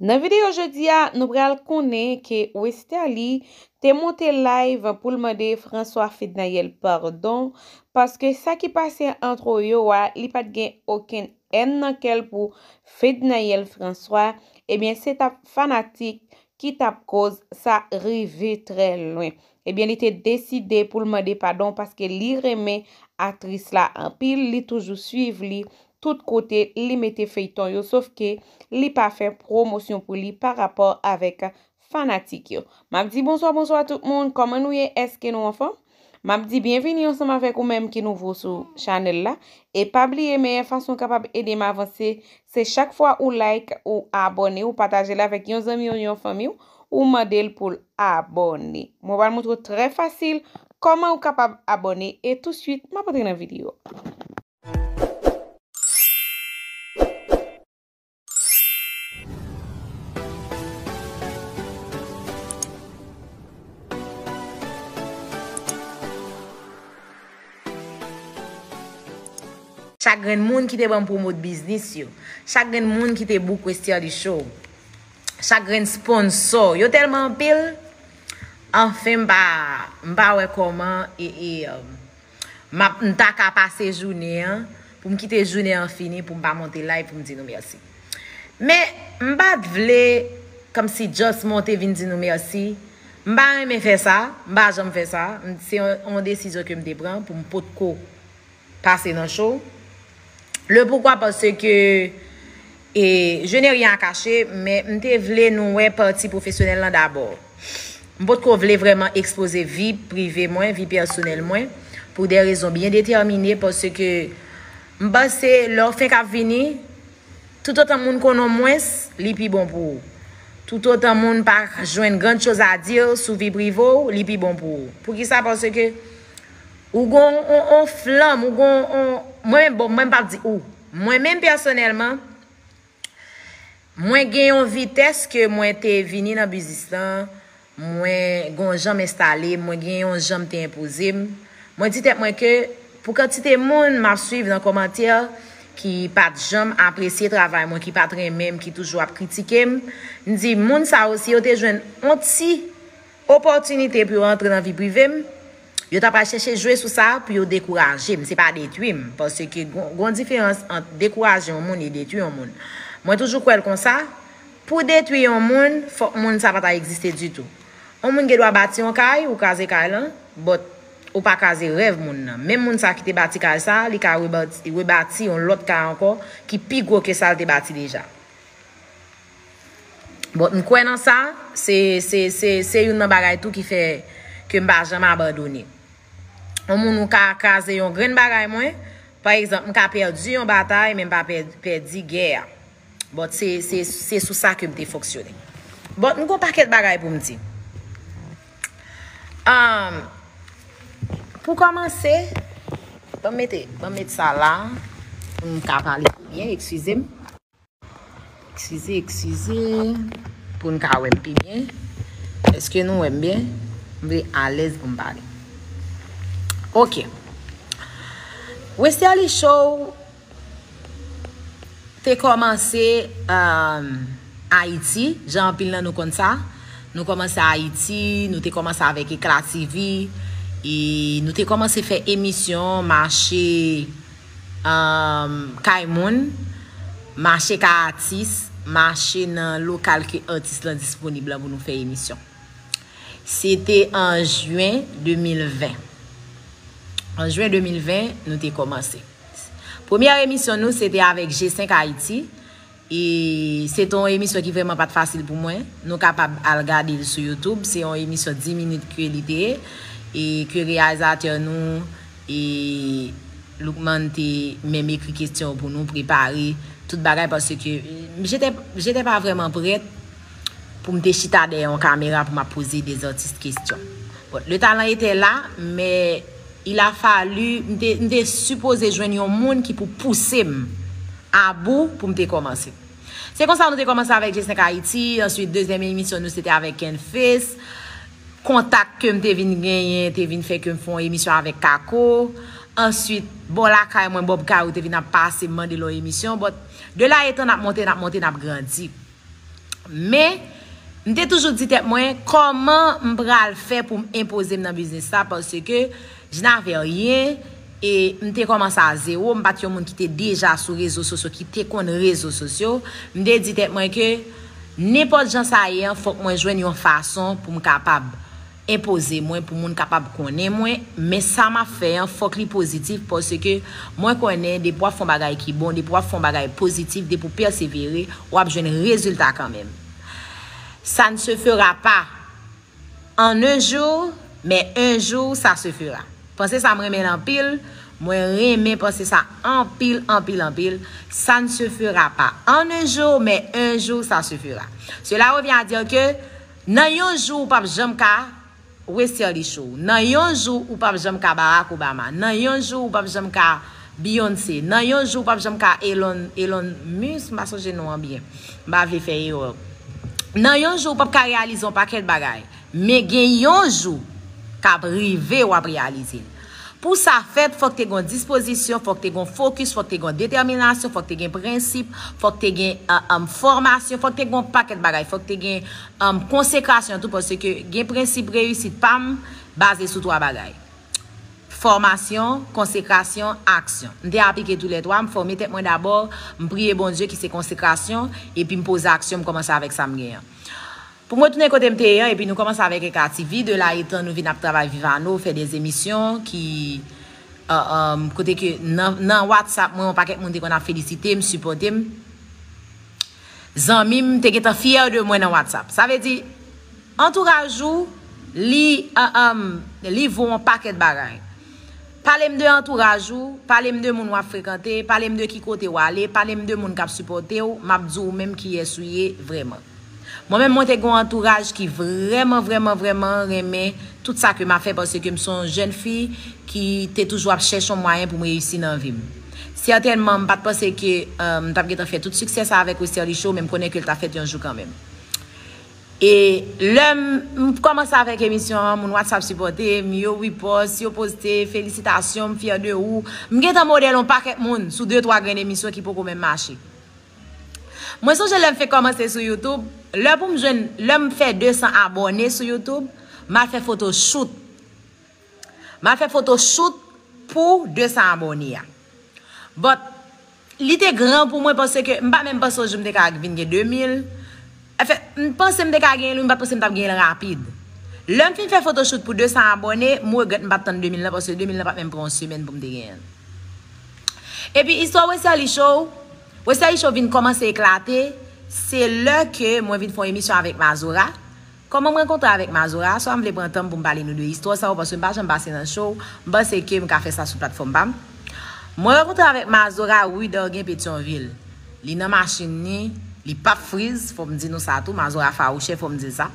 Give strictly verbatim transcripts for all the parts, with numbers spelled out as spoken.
Nan videyo jodi a, nou pral konnen ke Westerlie te monte live pou l mande François Fednaelle padon, paske sa ki pase antre yo a, li pa t gen okenn èn nan kè l pou Fednaelle François, ebyen, se t ap fanatik ki t ap koz sa rive trè lwen. Ebyen, li te deside pou l mande padon paske li renmen aktris la anpil, li toujou swiv li tout kote, li mete feyton yo, sof ke li pa fè pwomosyon pou li pa rapò avèk fanatik yo. M ap di bonswa, bonswa tout moun, kòman nou ye? Èske nou anfòm? M ap di byenvini ansanm avèk ou menm ki nouvo sou chanèl la. E pa bliye, meyè fason w kapab ede m avanse, se chak fwa ou like, ou abòne, ou pataje l avèk yon zanmi w, yon fanmi w, ou mande l pou l abòne. Mwen pral montre w trè fasil kòman ou kapab abòne e touswit, m ap antre nan videyo a. Chak grenn moun ki te ban m pwomot biznis yo. Chak grenn moun ki te book Westerlie Show. Chak grenn sponsò. Yo tèlman anpil. Anfen, m pa, m pa wè kòman e, e, um, m ap, m ta ka pase jounen an, pou m kite jounen an fini, pou m pa monte live, pou m di nou mèsi. Men, m pa t vle, kòmsi just monte vin di nou mèsi. M pa renmen fè sa, m pa janm fè sa. M, se yon, yon desizyon ke m te pran pou m potko pase nan show. Le poukwa, paske, e, je n'ai rien à cacher, men m te vle nou wè pati pwofesyonèl lan dabò. M potko vle vrèman ekspoze vi prive mwen, vi pèsonèl mwen, pou de rezon byen detèmine, paske m panse lè w fenk ap vini, toutotan moun konnen w mwens, li pi bon pou ou. Toutotan moun pa jwenn grand chose à dire sou vi prive w, li pi bon pou ou. Poukisa? Paske ou gon on, on flanm, ou gon on, mwen menm, bon, mwen m p ap di ou. Mwen menm pèsonèlman, mwen gen yon vitès ke mwen te vini nan biznis lan, mwen gen yon jan m enstale, mwen gen yon jan m te enpoze m. Mwen di tèt mwen ke pou kantite moun m ap swiv nan kòmantè ki pa t janm apresye travay mwen, ki pa t renmen m, ki toujou ap kritike m, m di moun sa yo, si yo te jwenn on ti opòtinite pou yo rantre nan vi prive m, yo ta pral chèche jwe sou sa pou yo dekouraje m, se pa detwi m, paske gon, gon diferans ant dekouraje yon moun e detwi yon moun. Mwen toujou kwè l konsa, pou detwi yon moun, fòk moun sa pa ta egziste ditou. Yon moun gen dwa bati yon kay, ou kraze kay lan, but ou pa kraze rèv moun nan. Menm moun sa ki te bati kay sa, li ka rebati, rebati yon lòt kay ankò ki pi gwo ke sa l te bati deja. Bon, m kwè nan sa, se, se, se, se youn nan bagay tou ki fè ke m pa janm abandone. Yon moun ou ka kraze yon grenn bagay mwen, pa egzanp, m ka pèdi yon batay, men m pa pè-, pèdi gè a. Bon, se, se, se sou sa ke m te fonksyone. Bon, m gon pakèt bagay pou m di. Ahn, pou kòmanse, ban m mete, ban m met sa la, pou m ka pale pi byen, eskize m. Eskize, eskize. Pou n ka wè m pi byen. Èske nou wè m byen? M vle alèz pou m pale. Ok. Westerlie Show te kòmanse, um, Ayiti, jan anpil nan nou konn sa. Nou kòmanse Ayiti, nou te kòmanse avèk Ekla T V, e nou te kòmanse fè emisyon, mache, um, kay moun, mache kay atis, mache nan lokal ke atis lan disponib lan pou nou fè emisyon. Se te an jen de mil ven. An jen de mil ven, nou te kòmanse. Premyè emisyon nou, se te avèk G senk Ayiti. E se te yon emisyon ki vrèman pa t fasil pou mwen. Nou kapab al gade l sou YouTube. Se yon emisyon dis minit ke li te ye. E ke reyalizatè nou, e Lookman te menm ekri kesyon pou nou, prepare tout bagay, paske j'étais, j'étais pas vraiment prête pou m te chita dèyè yon kamera pou m ap poze de artist kesyon. Bon, le talent était là, mais il a fallu, m te, m te sipoze jwenn yon moun ki pou pouse m abou pou m te kòmanse. Se konsa nou te kòmanse avèk G senk Ayiti, answit dezyèm emisyon nou se te avèk Kenface. Kontak ke m te vin genyen te vin fè ke m fè yon emisyon avèk Kako. Answit, bò lakay mwen, Bob Caro te vin ap pase m mande l yon emisyon. But, de là étant, n ap monte, n ap monte, n ap grandi. Men, m te toujou di tèt mwen, kòman m pral fè pou m enpoze m nan biznis sa, paske je n'avais rien, e m te kòmanse a zewo, m pa t yon moun ki te deja sou rezo sosyo, ki te konn rezo sosyo. M te di tèt mwen ke nenpòt jan sa ye an, fòk mwen jwenn yon fason pou m kapab enpoze mwen, pou moun kapab konnen mwen, men sa m ap fè an, fòk li pozitif, paske mwen konnen depi w ap fè yon bagay ki bon, depi w ap fè yon bagay pozitif, depi w pèsevere, w ap jwenn rezilta kanmenm. Ça ne se fera pas en un jour, mais un jour, ça se fera. Panse sa, m renmen l anpil. Mwen renmen panse sa anpil, anpil, anpil. Ça ne se fera pas en un jour, mais un jour, ça se fera. Cela revient à dire que nan yon jou, ou p ap janm ka Westerlie Show. Nan yon jou, ou p ap janm ka Barack Obama. Nan yon jou, ou p ap janm ka Beyoncé. Nan yon jou, ou p ap janm ka Elon, Elon Musk, m pa sonje non an byen. M pa vle fè erè. Nan yon jou, ou p ap ka reyalize yon pakèt bagay. Men gen yon jou k ap rive, w ap reyalize l. Pou sa fèt, fòk te gon dispozisyon, fòk te gon fokis, fòk te gon detèminasyon, fòk te gen prensip, fòk te gen uh, um, fòmasyon, fòk te gon pakèt bagay, fòk te gen um, konsekrasyon tou, paske gen prensip reyisit pa m baze sou twa bagay. Fòmasyon, konsekrasyon, aksyon. M te aplike toulètwa, m fòme tèt mwen dabò, m priye Bondye ki se konsekrasyon, epi m poze aksyon, m kòmanse avèk sa m genyen. Pou m retounen kote m te ye an, epi nou kòmanse avèk Eka T V, de la etan nou vin ap travay Vivano, fè de emisyon ki, uh, um, kote ke nan, nan WhatsApp mwen, yon pakèt moun te konn ap felisite m, sipòte m. Zanmi m te gentan fyè de mwen nan WhatsApp. Sa vle di, antouraj ou, li, uh, um, li vo yon pakèt bagay. Pale m de antouraj ou, pale m de moun w ap frekante, pale m de ki kote w ale, pale m de moun k ap sipòte w, m ap di w menm kiyès ou ye vrèman. Mwen menm, mwen te gen yon antouraj ki vrèman, vrèman, vrèman renmen tout sa ke m ap fè, paske m se yon jèn fi ki te toujou ap chèche yon mwayen pou m reyisi nan vi m. Sètènman, m pa t panse ke uh, m t ap gentan fè tout siksè sa avèk Westerlie Show, men m konnen ke l t ap fèt yon jou kanmenm. E lè m, m kòmanse avèk emisyon an, moun WhatsApp sipòte m, yo repost, yo poste, felisitasyon, m fyè de ou. M gentan modèl yon pakèt moun sou de twa grenn emisyon ki poko menm mache. Mwen sonje lè m fenk kòmanse sou YouTube, lè pou m jwenn, lè m fè de san abòne sou YouTube, m al fè foto shoot. M al fè foto shoot pou de san abòne a. But, li te gran pou mwen, paske m pa menm panse yon jou m te ka vin gen de mil. Anfen, m panse m te ka genyen l, wi, m pa t panse m t ap genyen l rapid. Lè m fin fè foto shoot pou de san abòne, m regrèt m pa t tann de mil lan, paske de mil lan pa t menm pran yon semèn pou m te genyen l. Epi istwa Westerlie Show, Westerlie Show vin kòmanse eklate, se lè ke mwen vin fè yon emisyon avèk Mazora. Kòman m rankontre avèk Mazora? Swa m vle pran tan m pou m pale nou de istwa sa yo, paske m pa janm pase nan show, m panse ke m ka fè sa sou platfòm pa m. Mwen rankontre avèk Mazora ri Dorgen Petyonvil. Li nan machin ni, li p ap friz, fò m di nou sa tou, Mazora fawouchè, fò m di l sa.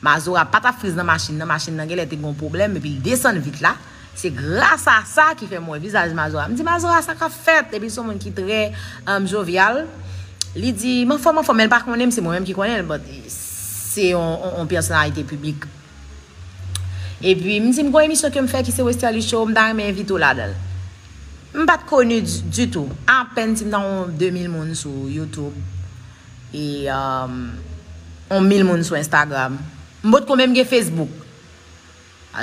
Mazora pa t ap friz nan machin nan, machin nan genlè te gen yon pwoblèm, epi l desann vit la. Se gras a sa ki fè m wè vizaj Mazora. M di, "Mazora, sa k ap fèt?" Epi se yon moun ki trè um, jovyal. Li di, "M anfòm, m anfòm," men l pa konnen m, se mwen menm ki konnen l, but se yon, yon, yon pèsonalite piblik. Epi, m di, "M gon emisyon ke m fè ki se Westerlie Show, m ta renmen envite w ladan l." M pa t koni di, ditou. Apèn si m ta yon de mil moun sou YouTube. E um, yon mil moun sou Instagram. M potko menm gen Facebook.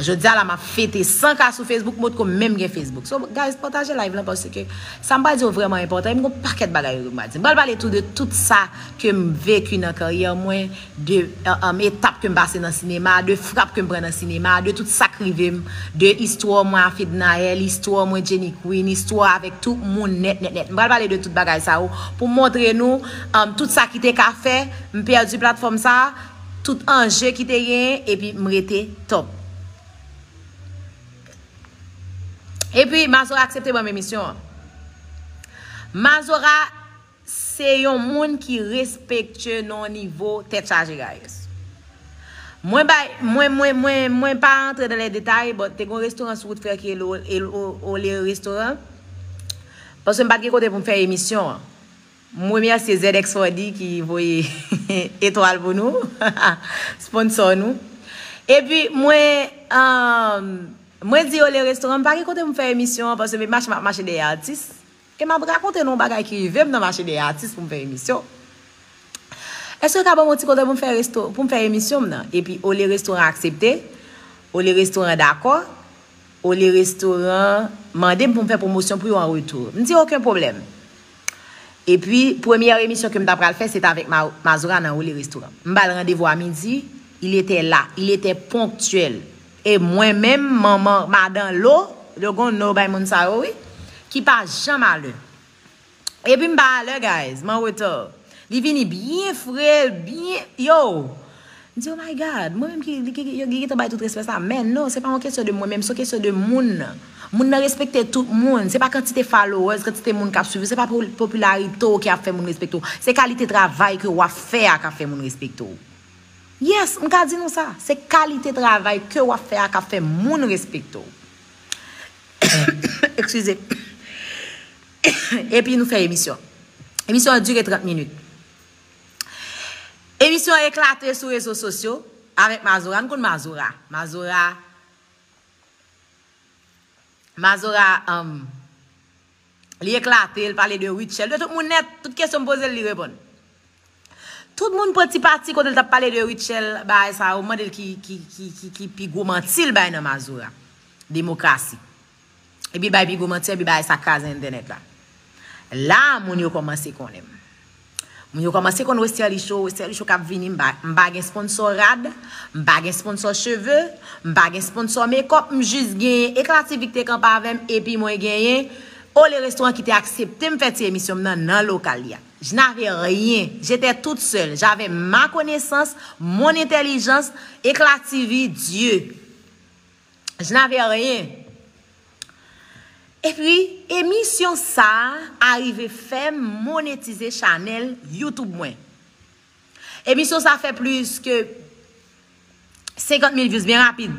Jodi a la, m ap fete san ka sou Facebook, m potko menm gen Facebook. So, guys, pataje live lan paske sa m pral di yo vrèman enpòtan. E m gon pakèt bagay yo m pral di. M pral pale tou de tout sa ke m veki nan karyè mwen, de um, etap ke m pase nan sinema, de frap ke m pran nan sinema, de tout sa k rive m, de istwa mwen a Fednaelle, istwa mwen Jenny Queen, istwa avèk tout moun nèt, nèt, nèt. M pral pale de tout bagay sa yo pou m montre nou um, tout sa ki te ka fè m pèdi platfòm sa, tout anje ki te genyen, epi m rete top. Epi, Mazora aksepte ban m emisyon an. Mazora se yon moun ki respektye nan yon nivo tèt chaje, guys. Mwen bay, mwen, mwen, mwen, mwen pa antre dan lè detay, but te gon restoran sou wout frè ki rele Ole Restoran. Paske m pa t gen kote pou m fè emisyon an. M remèsye Z X four D ki voye etwal pou nou, sponsò nou. Epi mwen, um, mwen di yo le restoran, m pa gen kote pou m fè emisyon an, paske m mache, m ap mache dèyè atis. E m ap rakonte nou yon bagay ki rive m nan mache dèyè atis pou m fè emisyon. Èske w ka ban m yon ti kote pou m fè resto, pou m fè emisyon m nan? Epi, olye restoran aksepte, olye restoran dakò, olye restoran mande m pou m fè pwomosyon pou yo an retou. M di, okenn pwoblèm. Epi, premyè emisyon ke m ta pral fè, se t avèk Ma-, Mazora nan Olye Restoran. M ba l randevou a midi, il était là, il était ponctuel. E mwen menm, manman, madan Lo, yo gon non bay moun sa yo, wi, ki pa janm a lè. Epi m pa a lè, guys, m an reta. Li vini byen fre, byen, yo. M di, oh my God, mwen menm ki, ki, ki, yo, li gentan bay tout respè sa. Men non, se pa yon kesyon de mwen menm, se yon kesyon de moun nan. Moun nan respekte tout moun. Se pa kantite followers, kantite moun k ap swiv ou, se pa po-, popilarite w ki ap fè moun respekte w. Se kalite travay ke w ap fè a k ap fè moun respekte w. Yes, m ka di nou sa. Se kalite travay ke w ap fè a k ap fè moun respekte w. Eskize. Epi nou fè emisyon. Emisyon an dire trant minit. Emisyon an eklate sou rezo sosyo avèk Mazora. Nou konn Mazora. Mazora, Mazora, um, li eklate, li pale de Rutshelle, de tout moun nèt, tout kesyon m poze l, li reponn. Tout moun pran ti pati kote l t ap pale de Rutshelle, bagay sa yo, m mande l ki, ki, ki, ki, ki pi gwo manti l bay nan Mazora. Demokrasi. Epi bay pi gwo manti, epi bagay sa kraze entènèt la. La, moun yo kòmanse konnen m. Moun yo kòmanse konn Westerlie Show, Westerlie Show k ap vini, m pa, m pa gen sponsò rad, m pa gen sponsò cheve, m pa gen sponsò makeup, m jis genyen Eklati Vic te kanpe avè m, epi mwen genyen Olye Restoran ki te aksepte m fè ti emisyon m nan, nan lokal li a. Je n'avais rien. J'étais toute seule. J'avais ma connaissance, mon intelligence, Eclat T V, Dieu. Je n'avais rien. Epi, emisyon sa a rive fè m monetize chanèl YouTube mwen. Emisyon sa fè plis ke senkant mil views byen rapid.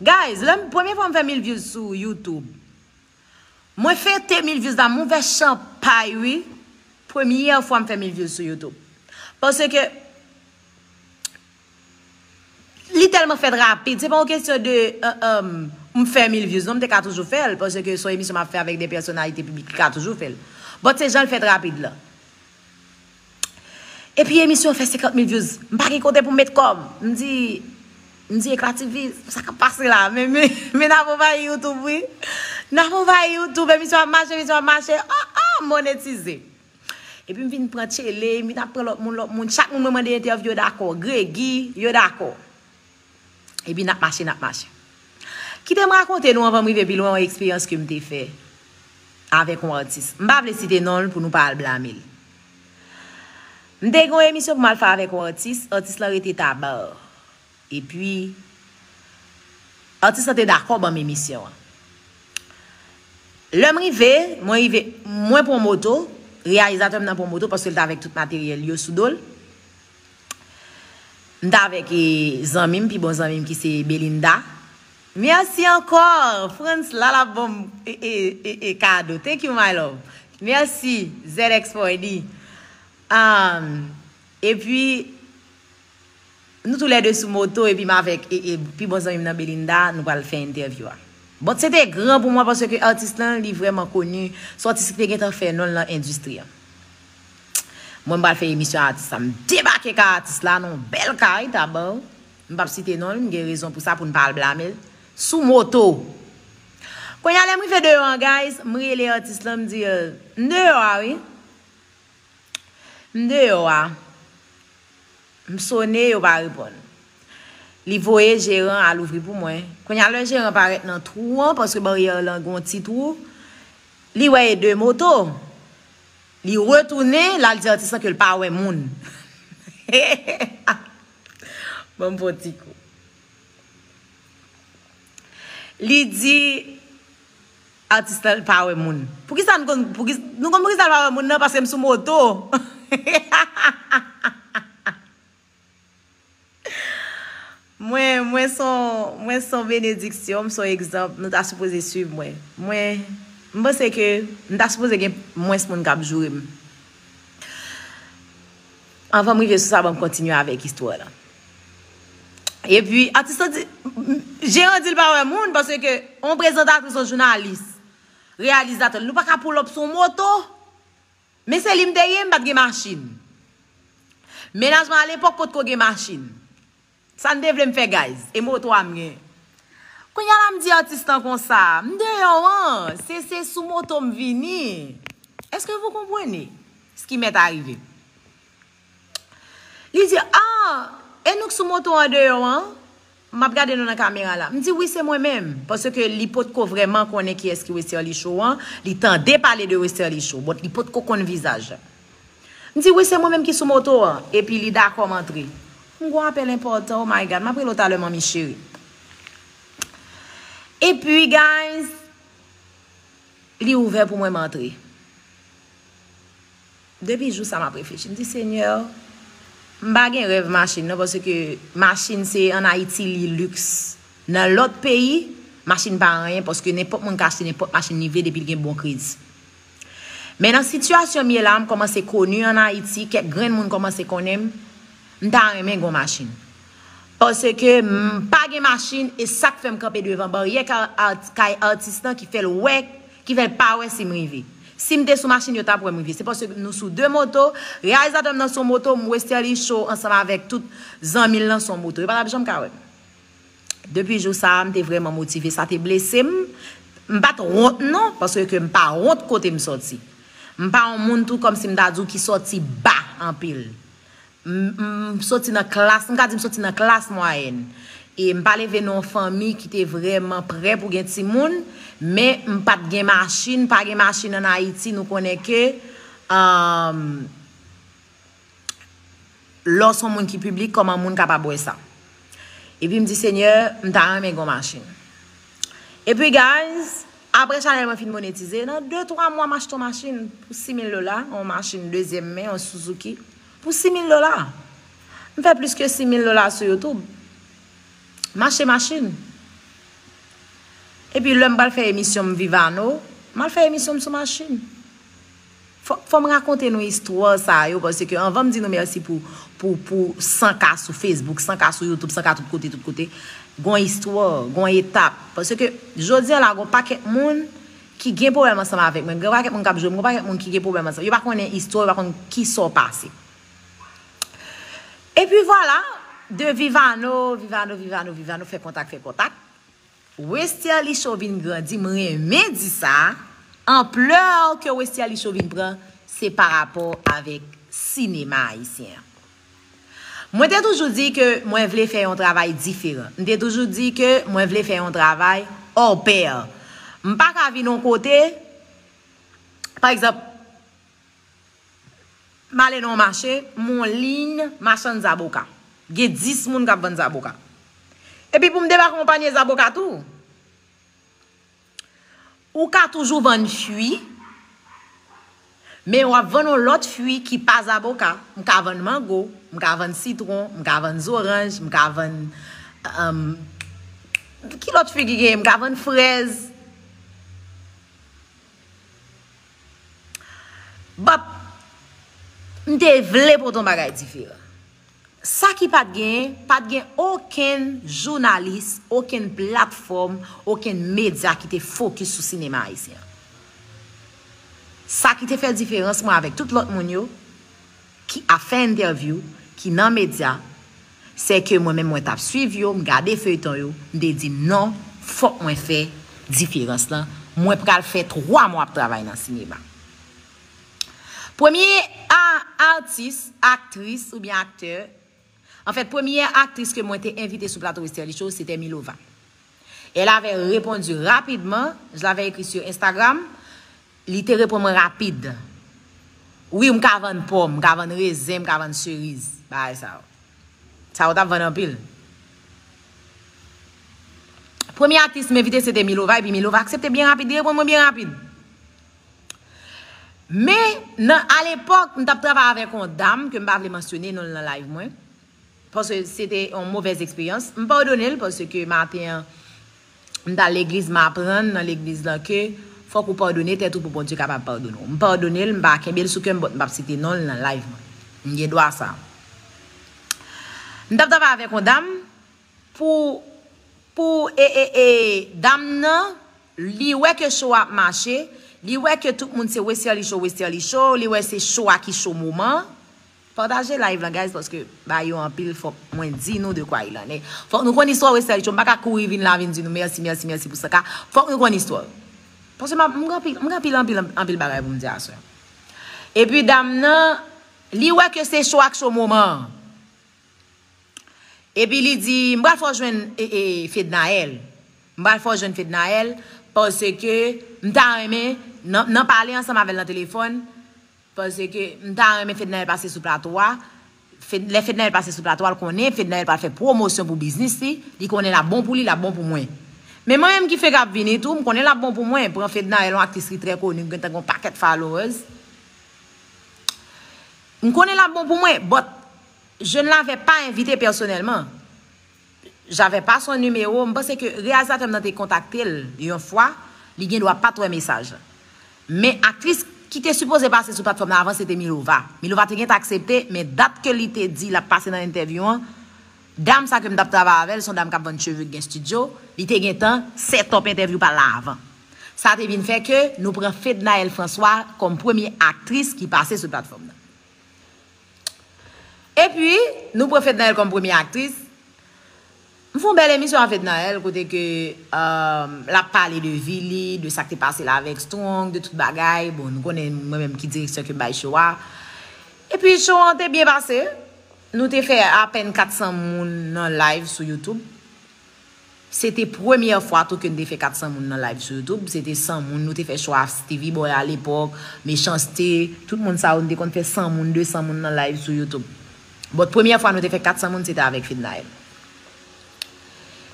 Guys, lè m, premye fwa m fè mil views sou YouTube, mwen fete mil views la, m ouvè chanpay, wi. Premyè fwa m fè mil views sou YouTube. Paske li tèlman fèt rapid. Se pa yon kesyon de, euh, euh, m fè mil views. Non, m te ka toujou fè l, paske se yon emisyon m ap fè avèk de pèsonalite piblik ki ka toujou fè l. But se jan l fèt rapid la. Epi emisyon an fè senkant mil views. M pa gen kote pou m met kò m. M di, m di, Eclat T V, sa k ap pase la? Men, men, men n ap anvayi YouTube, wi. N ap anvayi YouTube, emisyon ap mache, emisyon ap mache. Oh, oh, monetize. Epi m vin pran Tchele, m vin ap pran lòt moun, lòt moun. Chak moun mwen mande entèvyou, yo dakò. Gregi, yo dakò. Epi n ap mache, n ap mache. Kite m rakonte nou anvan m rive pi lwen yon eksperyans ke m te fè avèk yon atis. M pa vle site non l pou nou pa al blame l. M te gen yon emisyon pou m al fè avèk yon atis, atis lan rete Taba. Epi, atis lan te dakò ban m emisyon an. Lè m rive, mwen rive, mwen pran moto, reyalizatè m nan pran moto, paske l t avèk tout materyèl yo sou do l. M t avèk, e, zanmi m, pi bon zanmi m ki se Belinda. Mèsi ankò, Frantz la, l ap ban m, e, e, e, e, kado. Thank you, my love. Mèsi, Z X four D. Um, epi, nou toulède sou moto, epi m avèk, e, e, pi bon zanmi m nan, Belinda, nou pral fè entèvyou a. Bon, se te gran pou mwen, paske atis lan, li vrèman koni, se yon atis ki te gentan fè non l nan endistri an. Mwen, m pral fè emisyon atis la. M debake kay atis la, nan yon bèl kay, Taba. M p ap site non l, m gen rezon pou sa, pou n pa al blame l. Sou moto. Kounye a, lè m rive deyò an, guys, m rele atis lan, m di, euh, m deyò a, wi. M deyò a. M sone, yo pa reponn. Li voye jeran al ouvri pou mwen. Kounye a, lè jeran parèt nan twou an, paske baryè lan gon ti twou, li wè e de moto. Li retounen, l al di atis lan ke l pa wè moun. Ban m fè yon ti kou. Li di, atis lan pa wè moun. Poukisa nou konn, poukisa, nou konn poukisa l pa wè moun nan? Paske m sou moto. Mwen, mwen se yon, mwen se yon benediksyon, m se yon egzanp, nou ta sipoze swiv mwen. Mwen, m panse ke m ta sipoze gen mwens moun k ap joure m. Anvan m rive sou sa, ban m kontinye avèk istwa la. Epi, atis lan di, jeran di l pa wè moun, paske yon prezantatris, yon jounalis, reyalizatè, nou pa ka pull up sou yon moto. Men se li m te ye, m pa t gen machin. Mennaj mwen alepòk potko gen machin. Sa n te vle m fè, guys? E moto a m gen. Kounye a la, m di atis lan konsa, m deyò an, se, se sou moto m vini. Est-ce que vous comprenez ce qui m'est arrivé? Li di, ah, e nou k sou moto an deyò an? M ap gade nou nan kamera la. M di, wi, se mwen menm. Paske li potko vrèman konnen kiyès ki Westerlie Show an. Li tande pale de Westerlie Show, but li potko konn vizaj la. M di, wi, se mwen menm ki sou moto an. Epi li dakò m antre. M gon apèl enpòtan, oh my God, m ap rele w talè, manmi cheri. Epi, guys, li ouvè pou mwen, m antre. Depi jou sa, m ap reflechi. M di, Senyè, m pa gen rèv machin, non, paske machin se ann Ayiti, li liks. Nan lòt peyi, machin pa anyen, paske nenpòt moun ka achte nenpòt machin li vle depi l gen bon kredi. Men nan sitiyasyon m ye la, m kòmanse koni ann Ayiti, kèk grenn moun kòmanse konnen m, m ta renmen gon machin. Paske m pa gen machin, e sa k fè m kanpe devan baryè kay, art, kay atis lan ki fè l wè, ki fè l pa wè si m rive. Si m te sou machin, yo t ap wè m rive. Se paske nou sou de moto, reyalizatè m nan sou moto, m Westerlie Show ansanm avèk tout zanmi l nan sou moto. Yo pa t ap janm ka wè m. Depi jou sa a, m te vrèman motive. Sa te blese m. M pa t wont non, paske ke m pa wont kote m sòti. M pa yon moun tou kòmsi m ta di w ki sòti ba anpil. M, m soti nan klas, m ka di m soti nan klas mwayèn. E m pa leve nan yon fanmi ki te vrèman prè pou gen timoun, men m pa t gen machin, pa gen machin ann Ayiti, nou konnen ke, um, lè w se yon moun ki piblik, kòman moun kapab wè sa? Epi m di, Senyè, m ta renmen gen yon machin. Epi, guys, apre chanèl mwen fin monetize, nan de twa mwa, m achte yon machin pou sis mil dola, yon machin dezyèm men, yon Suzuki, pou sis mil dola. M fè plis ke sis mil dola sou YouTube. M achte machin. Epi lè m pral fè emisyon m Vivano, m al fè emisyon m sou machin. Fò, fò m rakonte nou istwa sa yo, paske anvan m di nou mèsi pou, pou, pou san K sou Facebook, san K sou YouTube, san K tout kote, tout kote, gon istwa, gon etap. Paske jodi a la, gon pakèt moun ki gen pwoblèm ansanm avèk mwen. Gen pakèt moun k ap jwe m, gon pakèt moun ki gen pwoblèm ansanm. Yo pa konnen istwa, yo pa konn kisa w pase. Epi vwala, de Vivano, Vivano, Vivano, Vivano, fè kontak, fè kontak. Westerlie Show vin grandi, m renmen di sa. Anplè ke Westerlie Show vin pran, se pa rapò avèk sinema ayisyen an. Mwen te toujou di ke mwen vle fè yon travay diferan. M te toujou di ke mwen vle fè yon travay hors pair. M pa ka vin yon kote, pa egzanp, m ale nan yon mache, m wè yon liy machann zaboka. Gen dis moun k ap vann zaboka. Epi pou m debake yon panye zaboka tou. Ou ka toujou vann fwi, men w ap vann yon lòt fwi ki pa zaboka. M ka vann mango, m ka vann sitwon, m ka vann zoranj, m ka vann, um, ki lòt fwi ki genyen? M ka vann frèz. But, m te vle pote yon bagay diferan. Sa ki pa t genyen, pa t gen okenn jounalis, okenn platfòm, okenn medya ki te fokis sou sinema ayisyen an. Sa ki te fè diferans mwen avèk tout lòt moun yo ki ap fè entèvyou, ki nan medya, se ke mwen menm mwen t ap swiv yo, m gade feyton yo, m te di non, fòk mwen fè diferans lan. Mwen pral fè twa mwa ap travay nan sinema. Premye a-, atis, aktris oubyen aktè, anfèt, premyè aktris ke mwen te envite sou plato Westerlie Show, se te Milova. Elle avait répondu rapidement, je l'avais écrit sur Instagram, li te reponn mwen rapid. Wi, m ka vann pòm, m ka vann rezen, m ka vann seriz, bagay sa yo. Sa yo t ap vann anpil. Premye aktris m envite se te Milova, epi Milova aksepte byen rapid, li reponn mwen byen rapid. Men, nan, alepòk, m t ap travay avèk yon dam ke m pa vle mansyone non l nan live mwen. Paske se te yon movèz eksperyans. M padone l paske maten an, m t al legliz, m aprann nan legliz lan ke fòk ou padone tèt ou pou Bondye kapab padone w. M padone l, m pa kenbe l sou kè m, but m p ap site non l nan live mwen. M gen dwa sa. M t ap travay avèk yon dam pou, pou, e, e, e, dam nan, li wè ke show a ap mache, li wè ke tout moun se Westerlie Show, Westerlie Show, li wè se show a ki show moman. Pataje live lan, guys, paske ba yo anpil, fòk mwen di nou de quoi il en est. Fòk nou konn istwa Westerlie Show. M pa ka kouri vin la, vin di nou mèsi, mèsi, mèsi pou sa ka. Fòk nou konn istwa. Paske m ap- m gen anpil, m gen anpil, anpil, anpil bagay pou m di aswè. Epi dam nan, li wè ke se cho ak cho moman an. Epi li di, m pral fè w jwenn e, e, Fednaelle. M pral fè w jwenn Fednaelle, paske m ta renmen, nan, nan pale ansanm avè l nan telefòn, paske m ta renmen Fednaelle pase sou plato a. Fed, lè Fednaelle pase sou plato a, l konnen Fednaelle pral fè pwomosyon pou biznis li, li konnen l ap bon pou li, l ap bon pou mwen. Men mwen menm ki fenk ap vini tou, m konnen l ap bon pou mwen. Pran Fednaelle, yon aktris ki trè koni, ki gentan gen yon pakèt followers. M konnen l ap bon pou mwen, but je ne l'avais pas invité personnellement. J'avais pas son numéro. M panse ke reyalizatè m nan te kontakte l yon fwa, li gen dwa pa t wè mesaj la. Men aktris ki te sipoze pase sou platfòm nan avan, se te Milova. Milova te gentan aksepte, men dat ke li te di l ap pase nan entèvyou an, dam sa ke m t ap travay avè l, se yon dam k ap vann cheve, ki gen estidyo, li te gentan set up entèvyou pa l la avan. Sa te vin fè ke nou pran Fednaelle François kòm premye aktris ki pase sou platfòm nan. Epi, nou pran Fednaelle kòm premye aktris. M fè yon bèl emisyon avèk Fednaelle, kote ke, um, l ap pale de vi li, de sa k te pase la avèk Strong, de tout bagay. Bon, nou konnen mwen menm ki direksyon ke m bay show a. Epi, show an te byen pase. Nou te fè apèn kat san moun nan live sou YouTube. Se te premyè fwa tou ke n te fè kat san moun nan live sou YouTube. Se te san moun, nou te fè show a Stevie Boy alepòk, Mechanste, tout moun sa yo, n te konn fè san moun, de san moun nan live sou YouTube. But premyè fwa nou te fè kat san moun, se te avèk Fednaelle.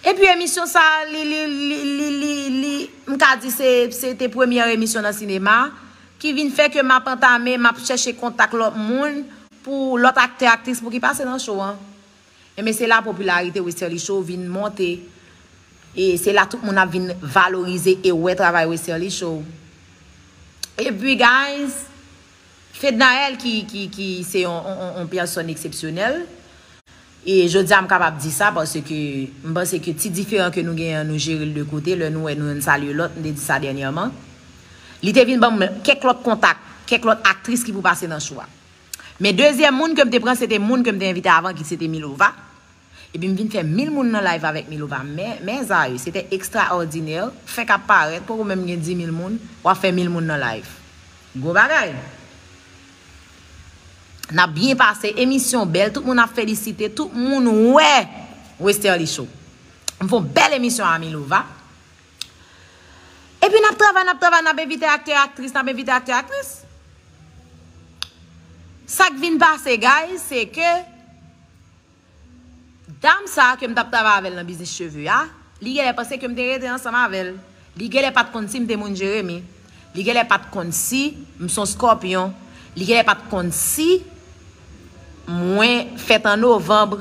Epi emisyon sa, li, li, li, li, li, li, m ka di se, se te premyè emisyon nan sinema ki vin fè ke m ap antame, m ap chèche kontak lòt moun pou lòt aktè, aktris pou ki pase nan show an. Enben, se la popilarite Westerlie Show vin monte. E se la tout moun ap vin valorize e wè travay Westerlie Show. Epi, guys, Fednaelle ki, ki, ki se yon, yon, yon, yon pèsòn eksepsyonèl. E jodi a, m kapab di sa paske m panse ke ti diferan ke nou genyen an, nou jere l de kote. Lè nou wè, nou youn salye lòt, m te di sa dènyèman. Li te vin ban m kèk lòt kontak, kèk lòt aktris ki pou pase nan show a. Men dezyèm moun ke m te pran, se te moun ke m te envite avan, ki se te Milova. Epi m vin fè mil moun nan live avèk Milova. Men, mezanmi, se te ekstraòdinè. Fenk ap parèt, poko menm gen dis mil moun, w ap fè mil moun nan live. Gwo bagay. N ap byen pase, emisyon bèl, tout moun ap felisite, tout moun wè Westerlie Show. M fè yon bèl emisyon a Milova. Epi n ap travay, n ap travay, n ap envite aktè, aktris, n ap envite aktè, aktris. Sa k vin pase, guys, se ke dam sa ke m t ap travay avè l nan biznis cheve a, li genlè panse ke m te rete ansanm avè l. Li genlè pa t konn si m te moun Jeremi. Li genlè pa t konn si m s on Scorpion. Li genlè pa t konn si mwen fèt an novanm.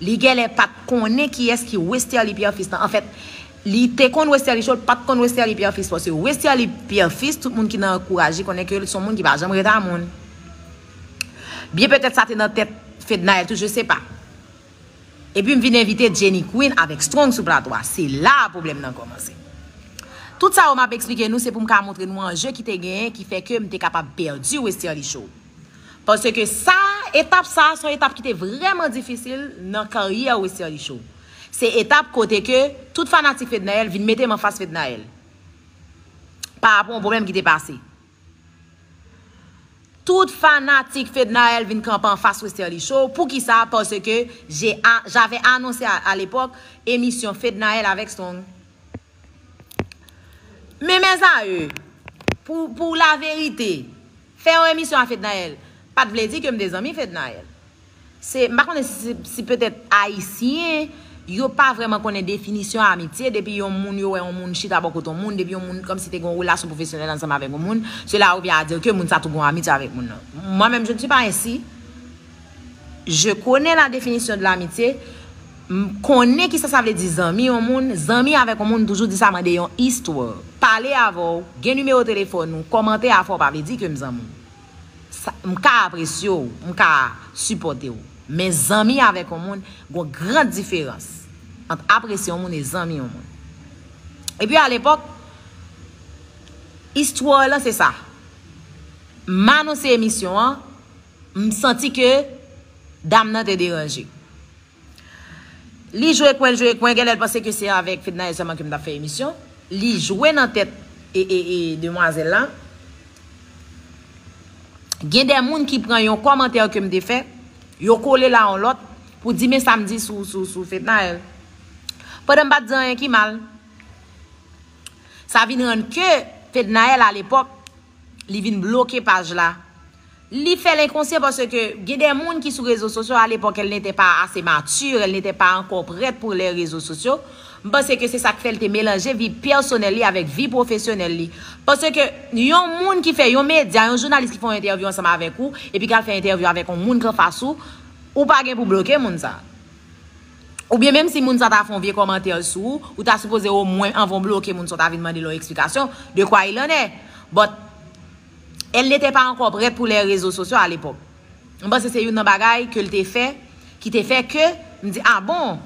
Li genlè pa t konnen kiyès ki Westerlie Pierre Fils lan. Anfèt, li te konn Westerlie Show, li pa t konn Westerlie Pierre Fils. Paske Westerlie Pierre Fils, tout moun ki nan antouraj li konnen ke l s on moun ki pa janm ret a moun. Byen petèt sa te nan tèt Fednaelle tou, je sais pas. Epi m vin envite Jenny Queen avèk Strong sou plato a. Se la pwoblèm nan kòmanse. Tout sa yo m ap eksplike nou, se pou m ka montre nou anje ki te genyen ki fè ke m te kapab pèdi Westerlie Show. Paske sa, etap sa, se yon etap ki te vrèman difisil nan karyè Westerlie Show. Se etap kote ke tout fanatik Fednaelle vin mete m anfas Fednaelle. Pa rapò a yon pwoblèm ki te pase. Tout fanatik Fednaelle vin kanpe anfas Westerlie Show. Poukisa? Paske j'ai a- j'avais annoncé à, à l'époque emisyon Fednaelle avèk Strong. Men mezanmi, pou, pou laverite, fè yon emisyon a Fednaelle pa t vle di ke m te zanmi Fednaelle. Se, m pa konnen si, si, si petèt Ayisyen, yo pa vrèman konnen definisyon amitye. Depi yon moun, yo wè yon moun chita bò kote yon moun, depi yon moun kòmsi te gen yon relasyon pwofesyonèl ansanm avèk yon moun, cela revient à dire que moun sa tou gen yon amitye avèk moun nan. Mwen menm, je ne suis pas ainsi. Je connais la définition de l'amitié. M konnen kisa sa vle di zanmi yon moun. Zanmi avèk yon moun, m toujou di sa, mande yon istwa. Pale avè w, gen nimewo telefòn ou, kòmante afè w, pa vle di ke m zanmi w. Sa, m ka apresye w, m ka sipòte w. Men zanmi avèk yon moun, gon gran diferans ant apresye yon moun e zanmi yon moun. Epi alepòk, istwa lan se sa. M anonse emisyon an, m santi ke Dam nan te deranje. Li jwe kwen, l jwe kwen, genlè l panse ke se avèk Fednaelle sèlman ke m t ap fè emisyon. Li jwe nan tèt e, e, e demwazèl la. Gen de moun ki pran yon kòmantè ke m te fè, yo kole l a yon lòt pou di men sa m di sou, sou, sou Fednaelle. Pandan m pa t di anyen ki mal. Sa vin rann ke Fednaelle alepòk, li vin bloke paj la. Li fè l enkonsyan paske gen de moun ki sou rezo sosyo alepòk, elle n'était pas assez mature, elle n'était pas encore prête pour les réseaux sociaux. M panse ke se sa k fè l te melanje vi pèsonèl li avèk vi pwofesyonèl li. Paske yon moun ki fè yon medya, yon jounalis ki fè yon entèvyou ansanm avèk ou, epi k al fè entèvyou avèk yon moun k anfas ou, ou pa gen pou bloke moun sa. Oubyen menm si moun sa ta fè yon vye kòmantè sou ou, ou ta sipoze omwen anvan w bloke moun sa w ta vin mande l yon eksplikasyon de quoi il en est. But elle n'était pas encore prête pour les réseaux sociaux à l'époque. M panse se youn nan bagay ke l te fè ki te fè ke m di, ah bon,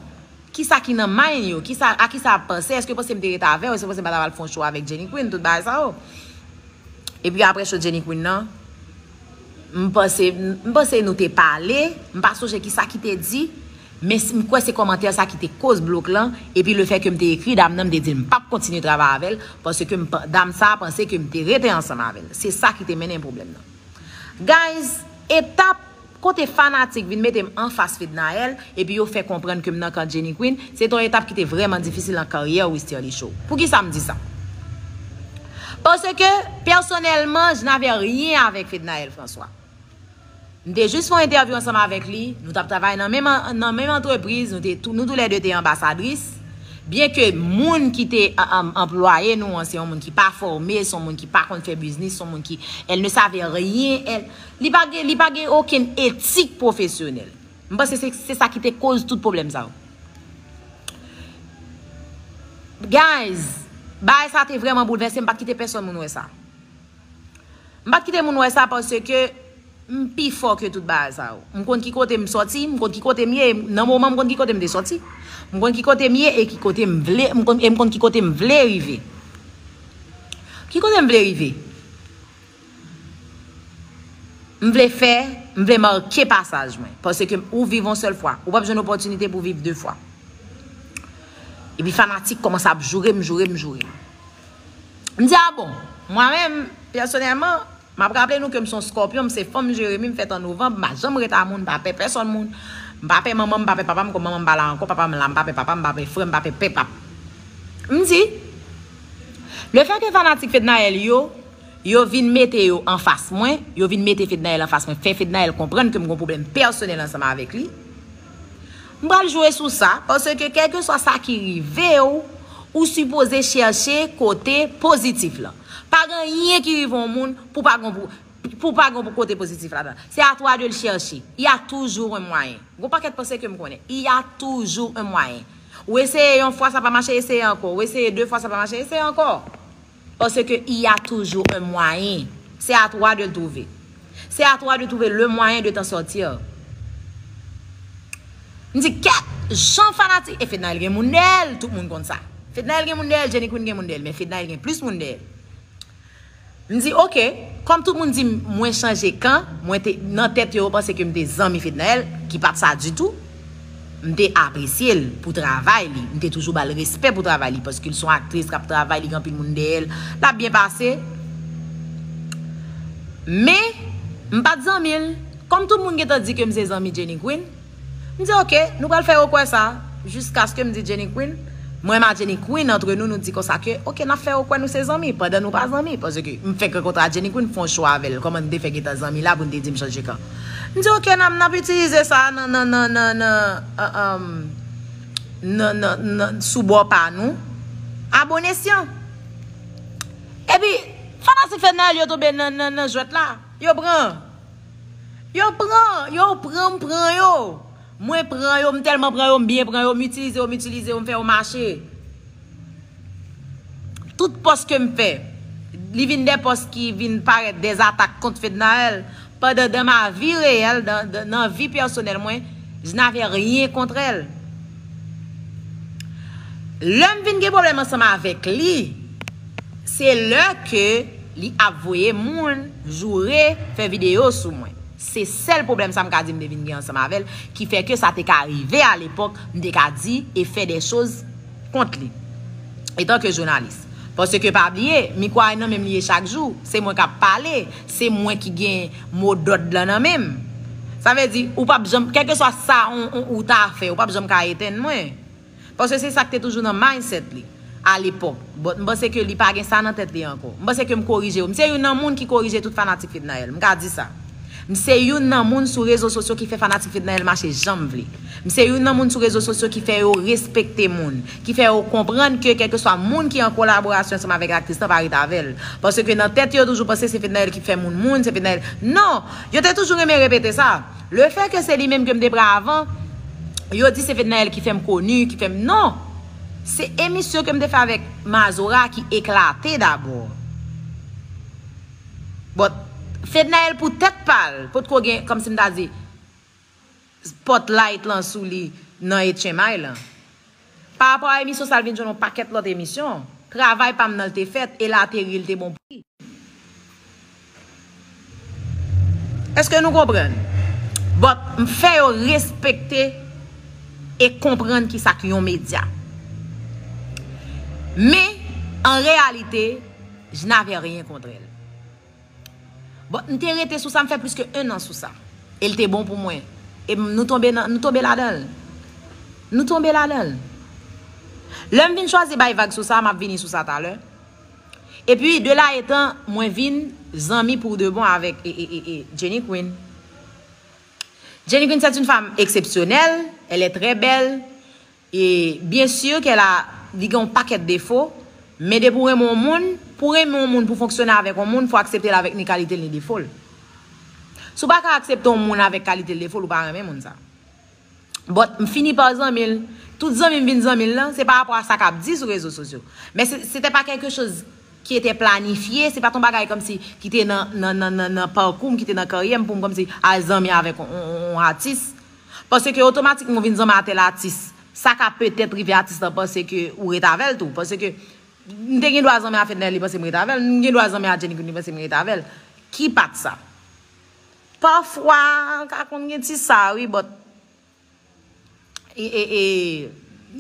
kisa ki nan mind yo? Kisa, a kisa ap panse? Èske panse m te rete avè w? Èske panse m pa ta pral fè yon show avèk Jenny Queen? Tout bagay sa yo. Epi apre show Jenny Queen nan, m panse, m panse nou te pale, m pa sonje kisa ki te di, men m kwè se kòmantè sa ki te koz blok lan, epi lefètke m te ekri dam nan, m te di l m p ap kontinye travay avè l, paske m pa- dam sa panse ke m te rete ansanm avè l. Se sa ki te mennen pwoblèm nan. Guys, etap kote fanatik vin mete m anfas Fednaelle, epi yo fè konprann ke m nan kan Jenny Queen, se te yon etap ki te vrèman difisil nan karyè Westerlie Show. Poukisa m di sa? Paske, pèsonèlman, je n'avais rien avec Fednaelle François. M te jis fè yon entèvyou ansanm avèk li, nou t ap travay nan menm, nan menm antrepriz, nou te tou, nou toulède te anbasadris. Byen ke moun ki te a- a- anplwaye nou an, se yon moun ki pa fòme, se yon moun ki pa konn fè biznis, se yon moun ki, elle ne savait rien, elle, li pa gen, li pa gen okenn etik pwofesyonèl. M panse se, se sa ki te koz tout pwoblèm sa yo. Guys, bagay sa te vrèman boulvèse m, m pa t kite pèsonn moun wè sa. M pa t kite moun wè sa paske m pi fò ke tout bagay sa yo. M konn ki kote m sòti, m konn ki kote m ye, nan moman m konn ki kote m te sòti. M konn ki kote m ye e ki kote m vle, m konn, e m konn ki kote m vle rive. Ki kote m vle rive? M vle fè, m vle make pasaj mwen. Paske ou viv yon sèl fwa. Ou p ap jwenn opòtinite pou viv de fwa. Epi fanatik kòmanse ap joure m, joure m, joure m. M di, ah bon, mwen menm, pèsonèlman, m ap raple nou ke m se yon skòpyon, m se fanm Jeremi, m fèt an novanm, m pa janm ret a moun, m pa pè pèsonn moun. M pa pè manman m, m pa pè papa m, kòm manman m pa la ankò, papa m la, m pa pè papa m, m pa pè frè m, m pa pè pè pap. M di, lefètke fanatik Fednaelle yo, yo vin mete yo anfas mwen, yo vin mete Fednaelle anfas mwen, fè Fednaelle konprann ke m gen yon pwoblèm pèsonèl ansanm avèk li. M pral jwe sou sa, paske kèlkeswa sa ki rive w, ou sipoze chèche kote pozitif lan. Pa gen anyen ki rive yon moun pou pa gen pou, pou pa gen pou kote pozitif ladan. C'est à toi de le chercher. Il y a toujours un moyen. Gon pakèt panse ke m konnen. Il y a toujours un moyen. Ou eseye yon fwa, sa pa mache, eseye ankò. Ou eseye de fwa, sa pa mache, eseye ankò. Paske il y a toujours un moyen. C'est à toi de le trouver. C'est à toi de trouver le moyen de t'en sortir. M di, kèt, jan fanatik, e Fednaelle gen moun dèyè l, tout moun konn sa. Fednaelle gen moun dèyè l, Jenny Queen gen moun dèyè l, men Fednaelle gen plis moun dèyè l. M di, oke, kòm tout moun di m mwen chanje kan, mwen te, nan tèt yo, yo panse ke m te zanmi Fednaelle, ki pa t sa ditou. M te apresye l pou travay li. M te toujou ba l respè pou travay li, paske l se yon aktris k ap travay, li gen anpil moun dèyè l. L ap byen pase. Men, m pa t zanmi l. Kòm tout moun gentan di ke m se zanmi Jenny Queen, m di, oke, nou pral fè yo kwè sa. Jiskaske m di Jenny Queen, mwen menm a Jenny Queen, antre nou, nou di konsa ke, oke, n ap fè yo kwè nou se zanmi, pandan nou pa zanmi. Paske m fèk rankontre a Jenny Queen, fè yon show avè l. Kòman n te fè gentan zanmi la pou n te di m chanje kan? M di, oke, n ap, n ap itilize sa nan, nan, nan, nan, nan, nan, nan, nan, sou bò pa nou. Abonesyan. Epi, fanatik Fednaelle yo tonbe nan, nan, nan jwèt la. Yo pran. Yo pran. Yo pran, m pran yo. Mwen pran yo, m tèlman pran yo, m byen pran yo, m itilize yo, m itilize yo, m fè yo mache. Tout pòs ke m fè, li vin de pòs ki vin parèt de zatak kont Fednaelle, pandan dans ma vie réelle, dans, dans, nan vi pèsonèl mwen, je n'avais rien contre elle. Lè m vin gen pwoblèm ansanm avèk li, se lè ke li ap voye moun joure, fè videyo sou mwen. Se sèl pwoblèm sa m ka di m te vin gen ansanm avè l, ki fè ke sa te ka rive alepòk, m te ka di e fè de choz kont li, etan ke jounalis. Paske pa bliye, mikwo a nan men m li ye chak jou, se mwen k ap pale, se mwen ki gen mo dòd lan nan men m. Sa vle di, ou p ap janm, kèlkeswa sa ou, ou, ou ta fè, ou p ap janm ka etenn mwen. Paske se sa k te toujou nan mindset li alepòk. But m panse ke li pa gen sa nan tèt li ankò. M panse ke m korije yo. M se youn nan moun ki korije tout fanatik Fednaelle. M ka di sa. M se youn nan moun sou rezo sosyo ki fè fanatik Fednaelle mache jan m vle. M se youn nan moun sou rezo sosyo ki fè yo respekte moun, ki fè yo konprann ke kèlkeswa moun ki an kolaborasyon ansanm avèk aktris lan pa ret avè l. Paske nan tèt yo, yo toujou panse se Fednaelle ki fè moun moun, se Fednaelle. Non! Yo te toujou renmen repete sa. Le fè ke se li menm ke m te pran avan, yo di se Fednaelle ki fè m koni, ki fè m, non! Se emisyon ke m te fè avèk Mazora ki eklate dabò. But Fednaelle pou tèt pa l, potko gen, kòmsi m ta di, spotlight lan sou li nan H M I lan. Pa rapò a emisyon sa, l vin jwenn yon pakèt lòt emisyon. Travay pa m nan l te fèt, e l ateri, l te bon pou li. Èske nou konprann? But m fè yo respekte e konprann kisa k yon medya. Men, an reyalite, je n'avais rien contre elle. But m te rete sou sa, m fè plis ke en an sou sa. E l te bon pou mwen. E m, nou tonbe nan, nou tonbe ladan l. Nou tonbe ladan l. Lè m vin chwazi bay vag sou sa, m ap vini sou sa talè. Epi, de la etan, mwen vin zanmi pour de bon avèk e, e, e, e, Jenny Queen. Jenny Queen, c'est une femme exceptionnelle, elle est très belle, e byen si ke la, li gen yon pakèt defo, men depi w renmen yon moun, pou renmen yon moun, pou fonksyone avèk yon moun, fò aksepte l avèk ni kalite l, ni defo l. Si w pa ka aksepte yon moun avèk kalite l, defo l, ou pa renmen moun sa. But m fini pa zanmi l. Tout zanmi m vin zanmi l lan, se pa rapò a sa k ap di sou rezo sosyo. Men se, se te pa quelque chose ki te planifye, se pa t yon bagay kòmsi ki te nan, nan, nan, nan, nan pakou m, ki te nan karyè m pou m kòmsi al zanmi avèk yon, yon, yon, yon atis. Paske otomatikman w vin zanmi a tèl atis, sa ka petèt rive atis lan panse ke ou ret avè l tou. Paske m te gen dwa zanmi a Fednaelle, li panse m ret avè l. M gen dwa zanmi a Jenny Queen, li panse m ret avè l. Ki pa t sa? Pafwa, ka konn gen ti sa, wi, but e, e, e,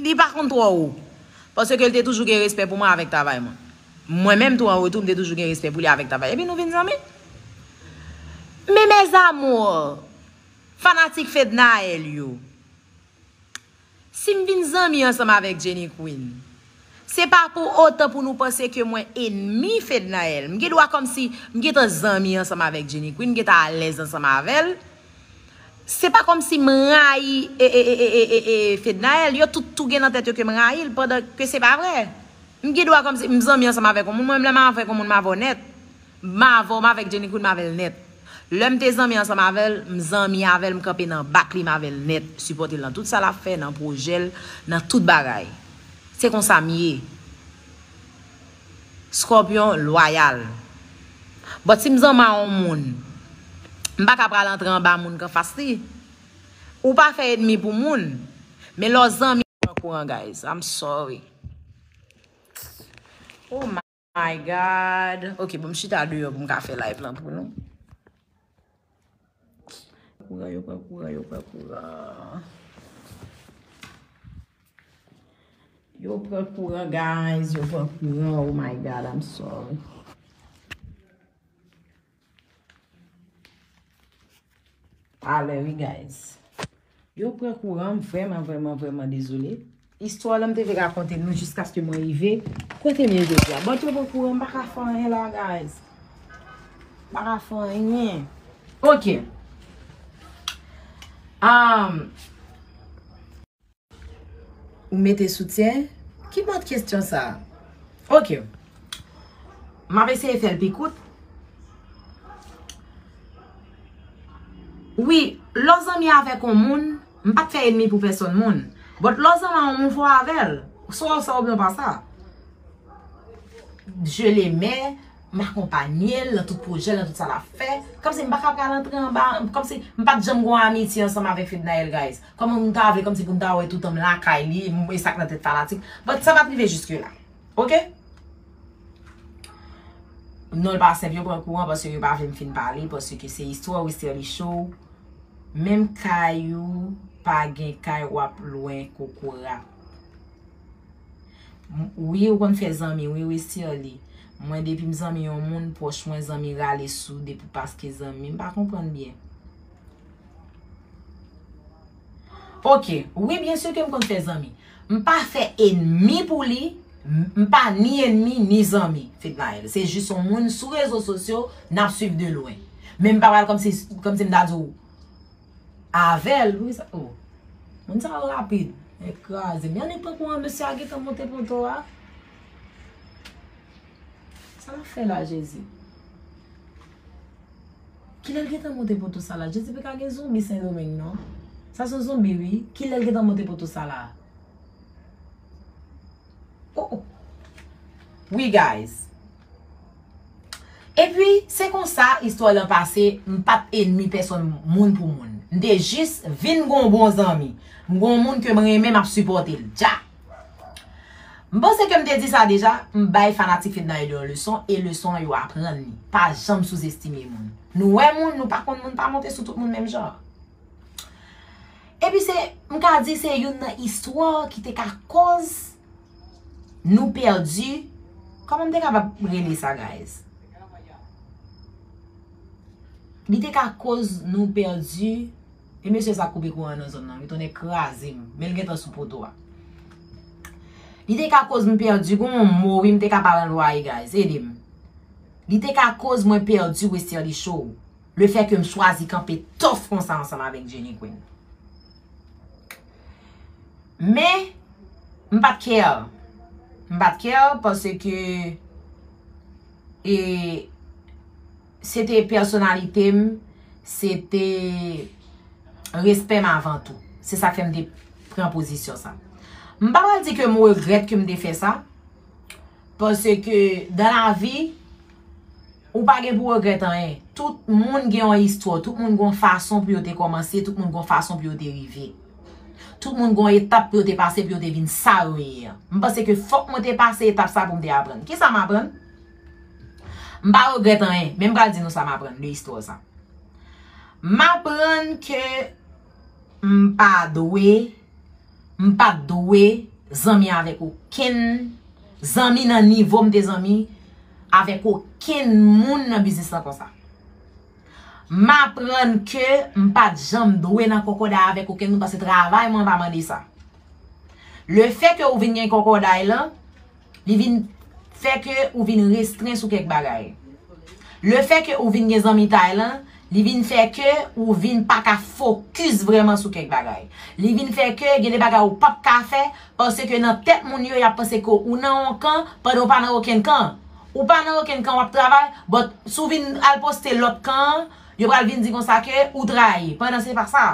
li pa konn twò wo. Paske l te toujou gen respè pou mwen avèk travay mwen. Mwen menm tou, an retou, m te toujou gen respè pou li avèk travay. Epi nou vin zanmi. Men mes amours, fanatik Fednaelle yo, si m vin zanmi ansanm avèk Jenny Queen, se pa pou otan pou nou panse ke mwen enmi Fednaelle. M gen dwa kòmsi, m gentan zanmi ansanm avèk Jenny Queen, m gentan alèz ansanm avè l. Se pa kòmsi m rayi e, e, e, e, e, e, e Fednaelle. Yo tout tou gen nan tèt yo ke m rayi l, pandan ke se pa vrè. M gen dwa kòmsi m zanmi ansanm avèk yon moun, mwen menm lè m avèk yon moun m avè w nèt. M avè w, m avèk Jenny Queen, m avè l nèt. Lè m te zanmi ansanm avè l, m zanmi avè l, m kanpe nan bak li, m avè l nèt. Sipòte l nan tout sa l ap fè, nan pwojè l, nan tout bagay. Se konsa m ye. Scorpion lwayal. But si m zanmi a yon moun, m pa ka pral antre anba moun k anfas li. Ou pa fè enmi pou moun. Men lè w zanmi, pran kouran, guys. I'm sorry. Oh my God. Ok, bon, m chita deyò pou m ka fè live lan pou nou. Kouran, yo pran kouran, yo pran kouran. Yo pran kouran, guys, yo pran kouran. Oh my God, I'm sorry. Alè, wi, guys. Yo pran kouran, m vrèman, vrèman, vrèman dezole. Istwa la, m te vle rakonte nou jiskaske mwen rive kote m ye jodi a. Bon, yo pran kouran, m pa ka fè anyen la, guys. M pa ka fè anyen. Ok. Um, ou mete soutyen? Ki mòd kesyon sa? Ok. M ap eseye fè l pi kout. Wi, lè w zanmi avèk yon moun, m pa t fè enmi pou pèsòn moun. But lè w zanmi a yon moun, fò w avè l. Swa w sa oubyen w pa sa. Je l'aimais, m akonpanye l nan tout pwojè l, nan tout sa l ap fè. Kòmsi m pa ka pral antre anba, kòmsi m pa t janm gen yon amitye ansanm avèk Fednaelle, guys. Kòman m ta vle kòmsi pou m ta wè toutan m lakay li, m, e sa k nan tèt fanatik. But sa pa t rive jiske la. Ok? Non, l pa senp, yo pran kouran paske yo pa vle m fin pale, paske se istwa Westerlie Show. Menm kay ou pa gen kay, w ap lwen kokorat. M- Wi, ou konn fè zanmi, wi, Westerlie. Mwen, depi m zanmi yon moun, pwòch mwen, zanmi rale sou, depi paske zanmi, m pa konprann byen. Ok, wi, byen si ke m konn fè zanmi. M pa fè enmi pou li, m m pa ni enmi, ni zanmi, Fednaelle. Se jis yon moun sou rezo sosyo, n ap swiv de lwen. Men m pa pral kòmsi, kòmsi m ta di w, avè l, wi, sa, oh. Moun sa yo rapid, e kraze. Men annik pran kouran, mesye a gentan monte poto a. Sa l ap fè la, Jezi? Kilè l gentan monte poto sa la? Jezi, pe ka gen zonbi Sendomeng, non? Sa se yon zonbi, wi. Kilè l gentan monte poto sa la? Oh, oh. Wi, guys. Epi, se konsa istwa lan pase, m pa t enmi pèsonn moun pou moun. M te jis vin gon bon zanmi. M gon moun ke m renmen, m ap sipòte l. Dja! M panse ke m te di sa deja, m bay fanatik Fednaelle yo yon leson, e leson an yo aprann li. Pa janm souzestime moun. Nou wè moun, nou pa konn moun, pa monte sou tout moun menm jan. Epi se, m ka di se youn nan istwa ki te ka koz nou pèdi, kòman m te kapab rele sa, guys? Li te ka koz nou pèdi, e mesye sa koupe kouran nan zòn nan, wi, tonnè kraze m, men l gentan sou poto a. Li te ka koz m pèdi, gon yon mo, wi, m te ka pa rann lwaye, guys, ede m. Li te ka koz mwen pèdi Westerlie Show. Le fè ke m chwazi kanpe tough konsa ansanm avèk Jenny Queen. Men, m pa t care. M pa t care paske e, se te pèsonalite m, se te respè m avan tou. Se sa k fè m te pran pozisyon sa. M pa pral di ke m regrèt ke m te fè sa, paske dans la vie, ou pa gen pou regrèt anyen. Tout moun gen yon istwa, tout moun gen yon fason pou yo te kòmanse, tout moun gen yon fason pou yo te rive. Tout moun gen yon etap pou yo te pase, pou yo te vin sa yo ye a. M panse ke fòk mwen te pase etap sa pou m te aprann. Kisa m aprann? M pa regrèt anyen, men m pral di nou sa m aprann de istwa sa. M aprann ke m pa dwe, m pa t dwe zanmi avèk okenn zanmi nan nivo m te zanmi avèk okenn moun nan biznis lan konsa. M aprann ke m pa t janm dwe nan kòkòday avèk okenn moun, paske travay mwen pa mande sa. Le fè ke ou vin gen kòkòday lan, li vin fè ke ou vin restren sou kèk bagay. Le fè ke ou vin gen zanmitay lan, li vin fè ke ou vin pa ka fokis vrèman sou kèk bagay. Li vin fè ke gen de bagay ou p ap ka fè, paske nan tèt moun yo, y ap panse ke ou nan yon kan, pandan ou pa nan okenn kan. Ou pa nan okenn kan, w ap travay, but si w vin al poste lòt kan an, yo pral vin di konsa ke ou trayi, pandan se pa sa.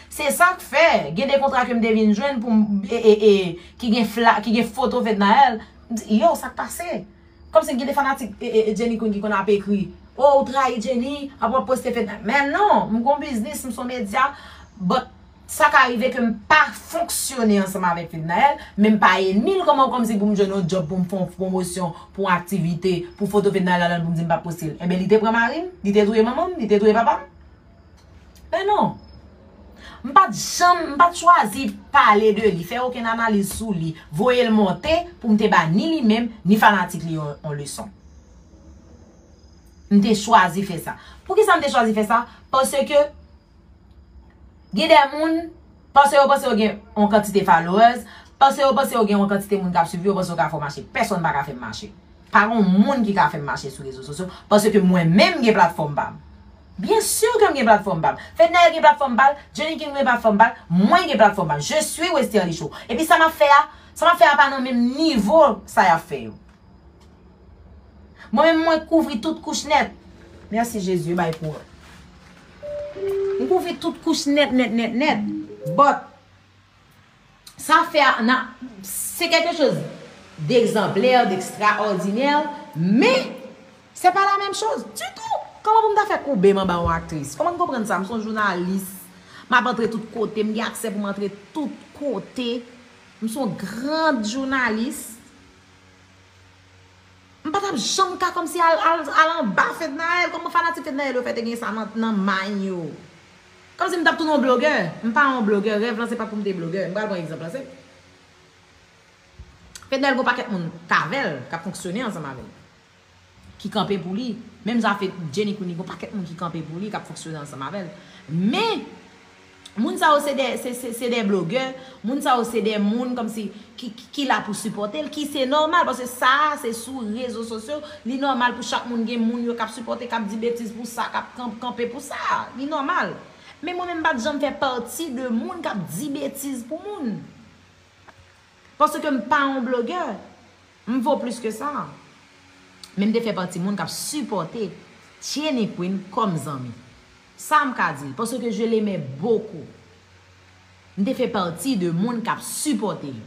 Se sa k fè, gen de kontra ke m te vin jwenn pou m, e, e, e, ki gen fla, ki gen foto Fednaelle, m di, yo, sa k pase? Kòmsi gen de fanatik e, e, e Jenny Queen ki konn ap ekri, oh, ou trayi Jenny, ap w ap poste Fednaelle. Men non, m gon biznis, m son medya, but sa ka rive ke m pa fonksyone ansanm avèk Fednaelle, men m pa enmi l, kòman kòmsi pou m jwenn yon djòb, pou m fè yon pwomosyon, pou yon aktivite, pou foto Fednaelle ladan l, pou m di m p ap poste l. Enben, li te pran mari m, li te touye manman m, li te touye papa m. Men non. M pa t janm, m pa t chwazi pale de li, fè okenn analiz sou li, voye l monte pou m te ba ni li menm, ni fanatik li yon, yon leson. M te chwazi fè sa. Poukisa m te chwazi fè sa? Paske gen de moun, paske yo panse yo gen yon kantite followers, paske yo panse yo gen yon kantite moun k ap swiv yo, yo panse yo ka fè w mache. Pèsonn pa ka fè m mache. Pa gen moun ki ka fè m mache sou rezo sosyo, paske mwen menm gen platfòm pa m. Byen si ke m gen platfòm pa m. Fednaelle gen platfòm pa l, Jenny Queen gen platfòm pa l, mwen gen platfòm pa m. Je suis Westerlie Show. Epi sa m ap fè a, sa m ap fè a pa nan menm nivo sa y ap fè yo. Mwen menm, mwen kouvri tout kouch nèt. Mèsi Jezi, bay pou. M kouvri tout kouch nèt, nèt, nèt, nèt. But, sa fè a, nan, se quelque chose d'exemplaire, d'extraordinaire, men se pa la menm choz ditou. Kòman pou m ta fè koube m anba yon aktris? Kòman n konprann sa? M se yon jounalis. M ap antre tout kote. M gen aksè pou m antre tout kote. M se yon grand jounalis. M pa t ap janm ka kòmsi al, al, al anba Fednaelle. Kòman fanatik Fednaelle yo fè te gen sa nan, nan mind yo? Kòmsi m t ap tounen yon blogè. M pa yon blogè. Rèv lan se pa pou m te blogè. M pral pran egzanp lan senp. Fednaelle gon pakèt moun k avè l, k ap fonksyone ansanm avè l, ki kanpe pou li. Menm jan avèk Jenny Queen, li gon pakèt moun ki kanpe pou li, k ap fonksyone ansanm avè l. Men, moun sa yo se de, se, se, se de blogè, moun sa yo se de moun kòmsi ki, ki, ki la pou sipòte l, ki se nòmal, paske sa a se sou rezo sosyo, li nòmal pou chak moun gen moun yo k ap sipòte, k ap di betiz pou sa, k ap kan-, kanpe pou sa. Li nòmal. Men mwen menm, m pa t janm fè pati de moun k ap di betiz pou moun. Paske m pa yon blogè. M vo plis ke sa. Men m te fè pati moun k ap sipòte Jenny Queen kòm zanmi. Sa m ka di l, paske je l'aimais beaucoup. M te fè pati de moun k ap sipòte l.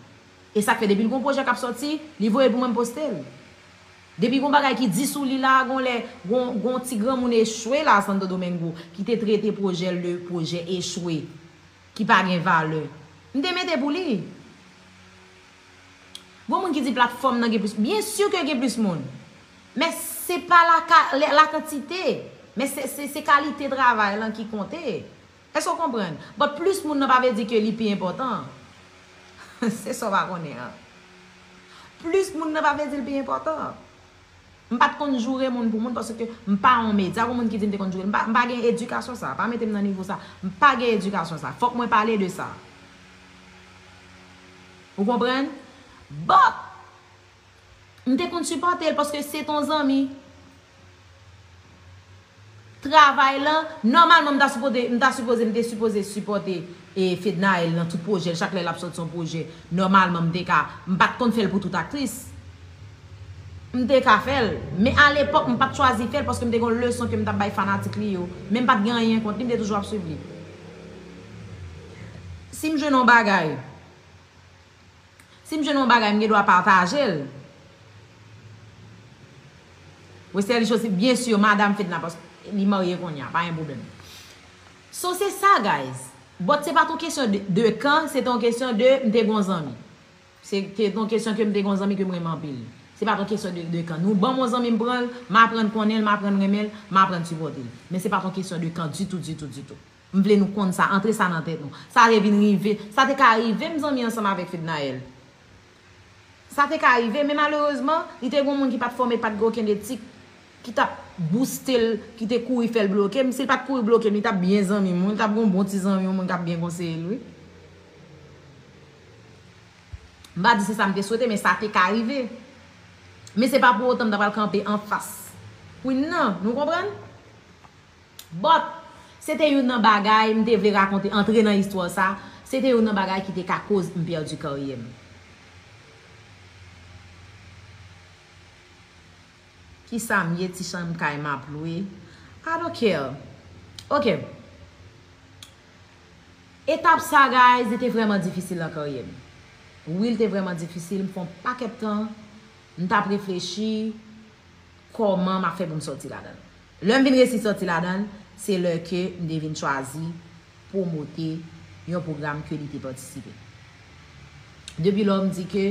E sa k fè depi l gon pwojè k ap sòti, li voye l pou mwen, m poste l. Depi gon bagay ki di sou li la, gon lè, gon, gon ti granmoun echwe la, Santo Domingo, ki te trete pwojè l de pwojè echwe, ki pa gen valè. M te mete pou li. Gon moun ki di platfòm nan gen plis. Byen si ke gen plis moun. Men se pa la ka-, la, la kantite. Men se, se, se kalite travay lan ki konte. Èske w konprann? But plis moun nan pa vle di ke li pi enpòtan. Se sa w pa konnen an. Plis moun nan pa vle di l pi enpòtan. M pa t konn joure moun pou moun paske m pa yon medya. Gon moun ki di m te konn joure. M pa, m pa gen edikasyon sa. Pa mete m nan nivo sa. M pa gen edikasyon sa. Fòk mwen pale de sa. Ou konprann? But, m te konn sipòte l paske se t on zanmi. Travay lan, nòmalman, m ta sipoze, m ta sipoze, m te sipoze sipòte, e, Fednaelle nan tout pwojè l, chak lè l ap sòti yon pwojè. Nòmalman, m te ka, m pa t konn fè l pou tout aktris. M te ka fè l, men alepòk, m pa t chwazi fè l paske m te gen yon leson ke m t ap bay fanatik li yo. Men m pa t gen anyen kont li, m te toujou ap swiv li. Si m jwenn yon bagay, si m jwenn yon bagay, m gen dwa pataje l. Westerlie Chaussy, byen si, madanm Fedna, paske li marye kounye a, pa gen pwoblèm. So, se sa, guys. But se pa t yon kesyon de, de kan, se t yon kesyon de m te gon zanmi. Se te t yon kesyon ke m te gon zanmi ke m renmen anpil. Se pa t yon kesyon de, de kan. Nou ban m yon zanmi, m pran l, m aprann konnen l, m aprann renmen l, m aprann sipòte l. Men se pa t yon kesyon de kan ditou, ditou, ditou. M vle nou konn sa, antre sa nan tèt nou. Sa te vin rive, sa te ka rive m zanmi ansanm avèk Fednaelle. Sa te ka rive, men malerezman, li te gon moun ki pa t fòme, pa t gen okenn etik, ki t ap booste l, ki te kouri fè l bloke m. Si l pa t kouri bloke m, li t ap byen zanmi m, wi. Li t ap gon bon ti zanmi, yon moun k ap byen konseye l, wi. M pa di se sa m te swete, men sa te ka rive. Men se pa pou otan m ta pral kanpe anfas Queen nan, nou konprann? But, se te youn nan bagay m te vle rakonte, antre nan istwa sa, se te youn nan bagay ki te ka koz m pèdi karyè m. Kisa m ye, ti chanm kay m ap lwe? I don't care. Ok. Etap sa, guys, li te vrèman difisil nan karyè m. Wi, li te vrèman difisil. M fè yon pakèt tan, m t ap reflechi kòman m ap fè pou m sòti ladan l. Lè m vin resi sòti ladan l, se lè ke m te vin chwazi pwomote yon pwogram ke li te patisipe. Depi lò, m di ke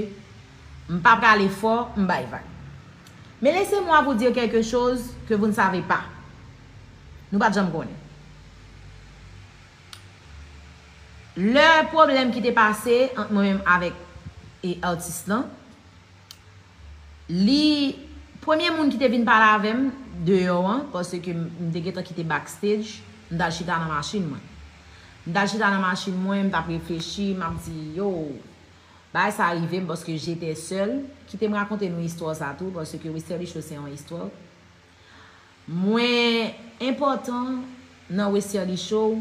m pa prale fò, m bay vag. Mais laissez-moi vous dire quelque chose que vous ne savez pas. Nou pa t janm konnen. Lè pwoblèm ki te pase ant mwen menm avèk, e, atis lan, li, premye moun ki te vin pale avè m deyò an, paske m, m te gentan kite backstage, m t al chita nan machin mwen. M t al chita nan machin mwen, m t ap reflechi, m ap di, yo, bagay sa rive m paske j'étais seule. Kite m rakonte nou istwa sa tou, paske Westerlie Show se yon istwa. Mwen enpòtan nan Westerlie Show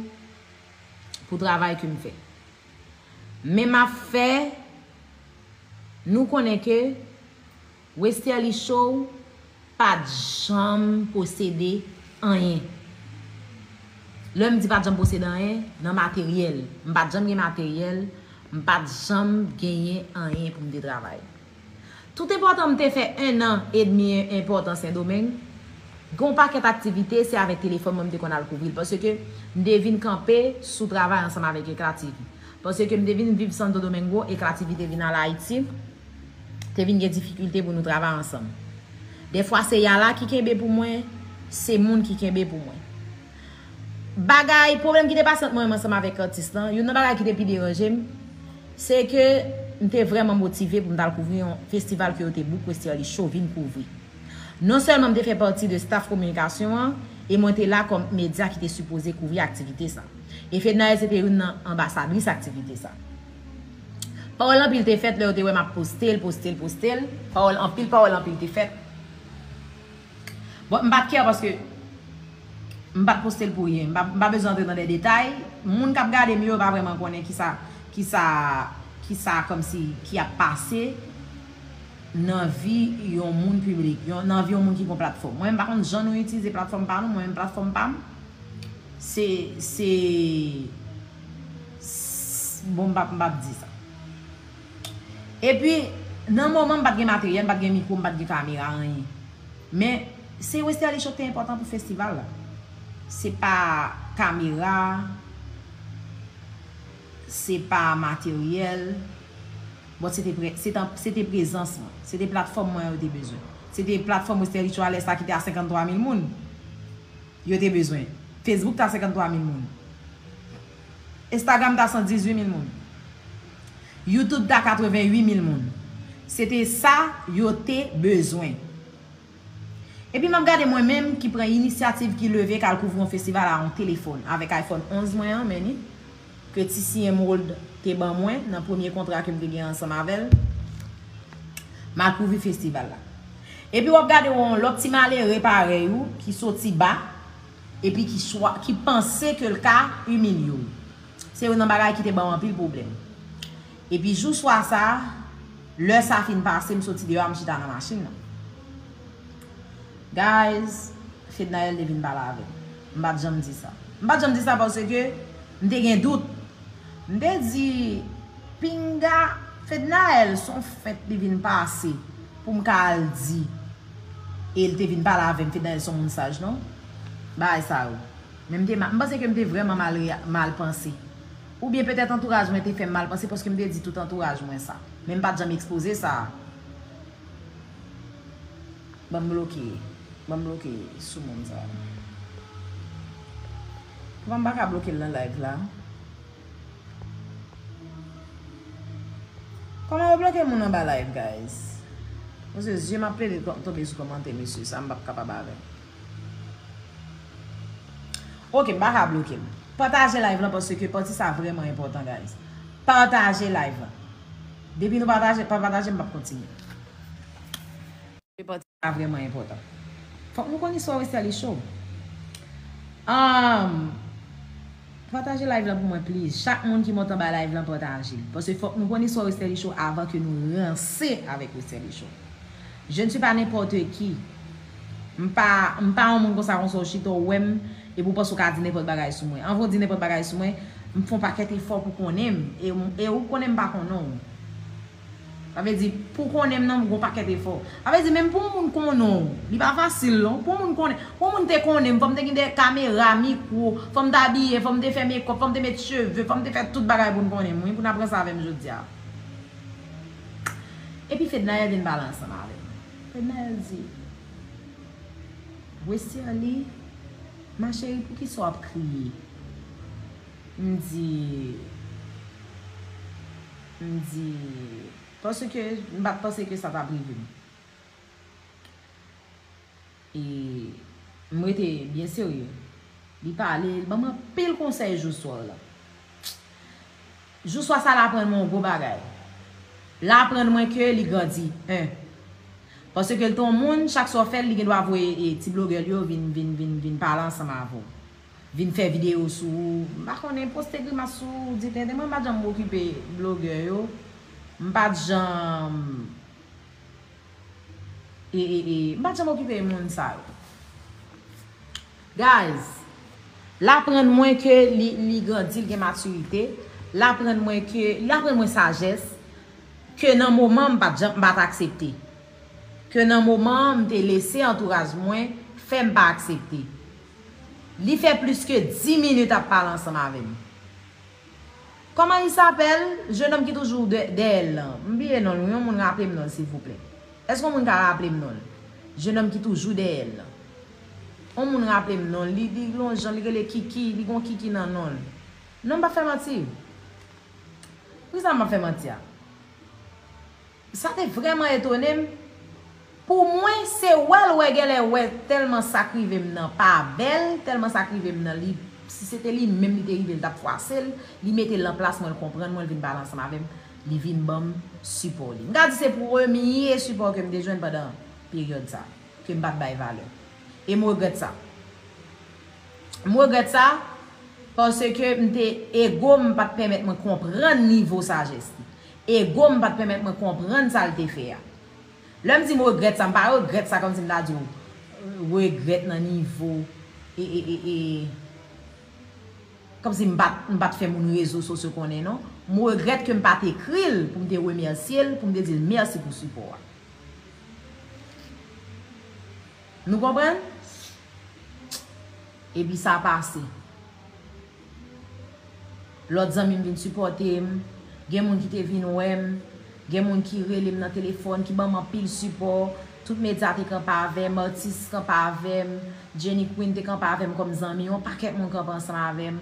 pou travay ke m fè. Men m ap fè nou konnen ke Westerlie Show pa t janm posede anyen. Lè m di pa t janm posede anyen, nan materyèl. M pa t janm gen materyèl, m pa t janm genyen anyen pou m te travay. Tout enpòtan m te fè en an edmi enpòtan Sendomeng, gen yon pakèt aktivite, se avèk telefòn mwen m te konn al kouvri l, paske m te vin kanpe sou travay ansanm avèk Eclat T V. Paske m te vin viv Santo Domingo, Eclat T V te vin al Ayiti, te vin gen difikilte pou nou travay ansanm. Dèfwa se yala ki kenbe pou mwen, se moun ki kenbe pou mwen. Bagay, pwoblèm ki te pase ant mwen menm ansanm avèk atis lan, youn nan bagay ki te pi deranje m, se ke m te vrèman motive pou m t al kouvri yon festival ke yo te book Westerlie Show vin kouvri. Non sèlman m te fè pati de staff kominikasyon an, e mwen te la kòm medya ki te sipoze kouvri aktivite sa. E Fednaelle se te youn nan anbasadris aktivite sa. Pawòl anpil te fèt lè yo te wè m ap poste l, poste l, poste l. Pawòl anpil, pawòl anpil te fèt. Bon, m pa t kè paske m pa t poste l pou ryen. M pa, m pa bezwen antre nan de detay. Moun k ap gade m yo pa vrèman konnen kisa, kisa, kisa kòmsi ki ap pase nan vi yon moun piblik, yon, nan vi yon moun ki gon platfòm. Mwen, m pa konn jan nou itilize platfòm pa nou, mwen menm platfòm pa m, se, se, s-, bon, m p ap, m p ap di sa. Epi, nan moman, m pa t gen materyèl, m pa t gen mikwo, m pa t gen kamera, anyen. Men, se Westerlie Show ki te enpòtan pou festival la. Se pa kamera, se pa materyèl. Bon, se te pre-, se te, se te prezans mwen. Se te platfòm mwen yo te bezwen. Se te platfòm Westerlie Show a lè sa ki te a senkanntwa mil moun. Yo te bezwen. Facebook ta senkanntwa mil moun. Instagram ta san dizuit mil moun. YouTube ta katreventuit mil moun. Se te sa yo te bezwen. Epi m ap gade mwen menm ki pran inisyativ, ki leve k al kouvri yon festival a yon telefòn avèk iPhone onz mwen an, men ni, ke T C Emerald te ban mwen nan premye kontra ke m te gen ansanm avè l. M al kouvri festival la. Epi w ap gade yon lòt ti malere parèy ou ki soti ba, epi ki chwa, ki panse ke l ka imilye w. Se youn nan bagay ki te ban m anpil pwoblèm. Epi jou swa sa, lè sa fin pase, m soti deyò a, m chita nan machin nan. Guys, Fednaelle te vin pale avè m. M pa t janm di sa. M pa t janm di sa paske m te gen dout. M te di, pinga, Fednaelle, se yon fent li vin pase pou m ka al di. E l te vin pale avè m, Fednaelle se yon moun saj, non? Bagay sa yo. Men m te ma-, m panse ke m te vrèman mal rea-, mal panse. Oubyen petèt antouraj mwen te fè m mal panse paske m te di tout antouraj mwen sa. Men m pa t janm ekspoze sa. Ban m bloke. Ban m bloke sou moun sa. Kòman m pa ka bloke l nan live la? Kòman yo bloke moun anba live, guys? Mesye, zye m ap plede to-, tonbe sou kòmantè, mesye, sa m p ap kapab avè l. Ok, m pa ka bloke l. Pataje live lan paske pati sa vrèman enpòtan, guys. Pataje live lan. Depi nou pataje, pa pataje, m p ap kontinye. Pati sa vrèman enpòtan. Fòk nou konn istwa Westerlie Show. Um, pataje live lan pou mwen, please. Chak moun ki monte anba live lan, pataje l. Paske fòk nou konn istwa Westerlie Show avan ke nou ranse avèk Westerlie Show. Je ne suis pas n'importe qui. M pa, m pa yon moun konsa, konsa w chita w wè m, epi w panse w ka di nenpòt bagay sou mwen. Anvan w di nenpòt bagay sou mwen, m fè yon pakèt efò pou konnen m, e, e ou konnen m pa konnen w. Sa vle di, pou konnen m nan, m gon pakèt efò. Sa vle di, menm pou yon moun konnen w, li pa fasil, non. Pou yon moun konnen, pou yon moun te konnen m, fò m te gen de kamera, mikwo, fò m te abiye, fò m te fè mekòp, fò m te met cheve, fò m te fè tout bagay pou n konnen m, wi, pou n aprann sa avè m jodi a. Epi Fednaelle vin pale ansanm avè m. Fednaelle di, Westerlie, ma chérie, poukisa w ap kriye? M di, m di, paske m pa t panse ke sa t ap rive m. E m rete byen serye. Li pale, li ban m anpil konsèy jou swa la. Jou swa sa l aprann mwen yon gwo bagay. L aprann mwen ke li grandi, en. Paske l te yon moun, chak sa w fè l, li gen dwa voye, e, ti blogè l yo vin, vin, vin, vin pale ansanm avè w. Vin fè videyo sou ou. M pa konnen, poste grimas sou ou, di tenten. Mwen, m pa t janm okipe blogè yo. M pa t janm, e, e, e, m pa t janm okipe moun sa yo. Guys, l aprann mwen ke li, li grandi, li gen matirite. L aprann mwen ke, li aprann mwen sajès, ke nan moman m pa t janm, m pa t aksepte. Ke nan moman an, m te lese antouraj mwen fè m pa aksepte. Li fè plis ke dis minit ap pale ansanm avè m. Comment il s'appelle? Jenòm ki toujou dè-, dèyè l lan. M bliye non l, wi, yon moun raple m non l, silvouplè. Èske yon moun ka raple m non l? Jennonm ki toujou dèyè l lan. On moun raple m non l, li, li gon jan, li rele Kiki, li gon Kiki nan non l. Non, m p ap fè manti. Poukisa m ap fè manti a? Sa te vrèman etone m. Pou mwen, se wè l wè, genlè wè tèlman sa k rive m nan pa bèl, tèlman sa k rive m nan li, si se te li menm li te rive, l t ap fwase l, li mete l nan plas mwen, l konprann mwen, l vin pale ansanm avè m, li vin ban m sipò li. M ka di se premye sipò ke m te jwenn pandan peryòd sa, ke m pa t bay valè. E m regrèt sa. M regrèt sa, paske m te, ego m pa t pèmèt mwen konprann nivo sajès li. Ego m pa t pèmèt mwen konprann sa l te fè a. Lè m di m regrèt sa, m pa regrèt sa kòmsi m ta di w regrèt nan nivo e, e, e, e, kòmsi m pa t, m pa t fè moun rezo sosyo konnen non. M regrèt ke m pa t ekri l pou m te remèsye l, pou m te di l mèsi pou sipò a. Nou konprann? Epi sa pase. Lòt zanmi m vin sipòte m. Gen moun ki te vin wè m. Gen moun ki rele m nan telefòn, ki ban m anpil sipò. Tout medya te kanpe avè m, atis kanpe avè m, Jenny Queen te kanpe avè m kòm zanmi. Yon pakèt moun kanpe ansanm avè m.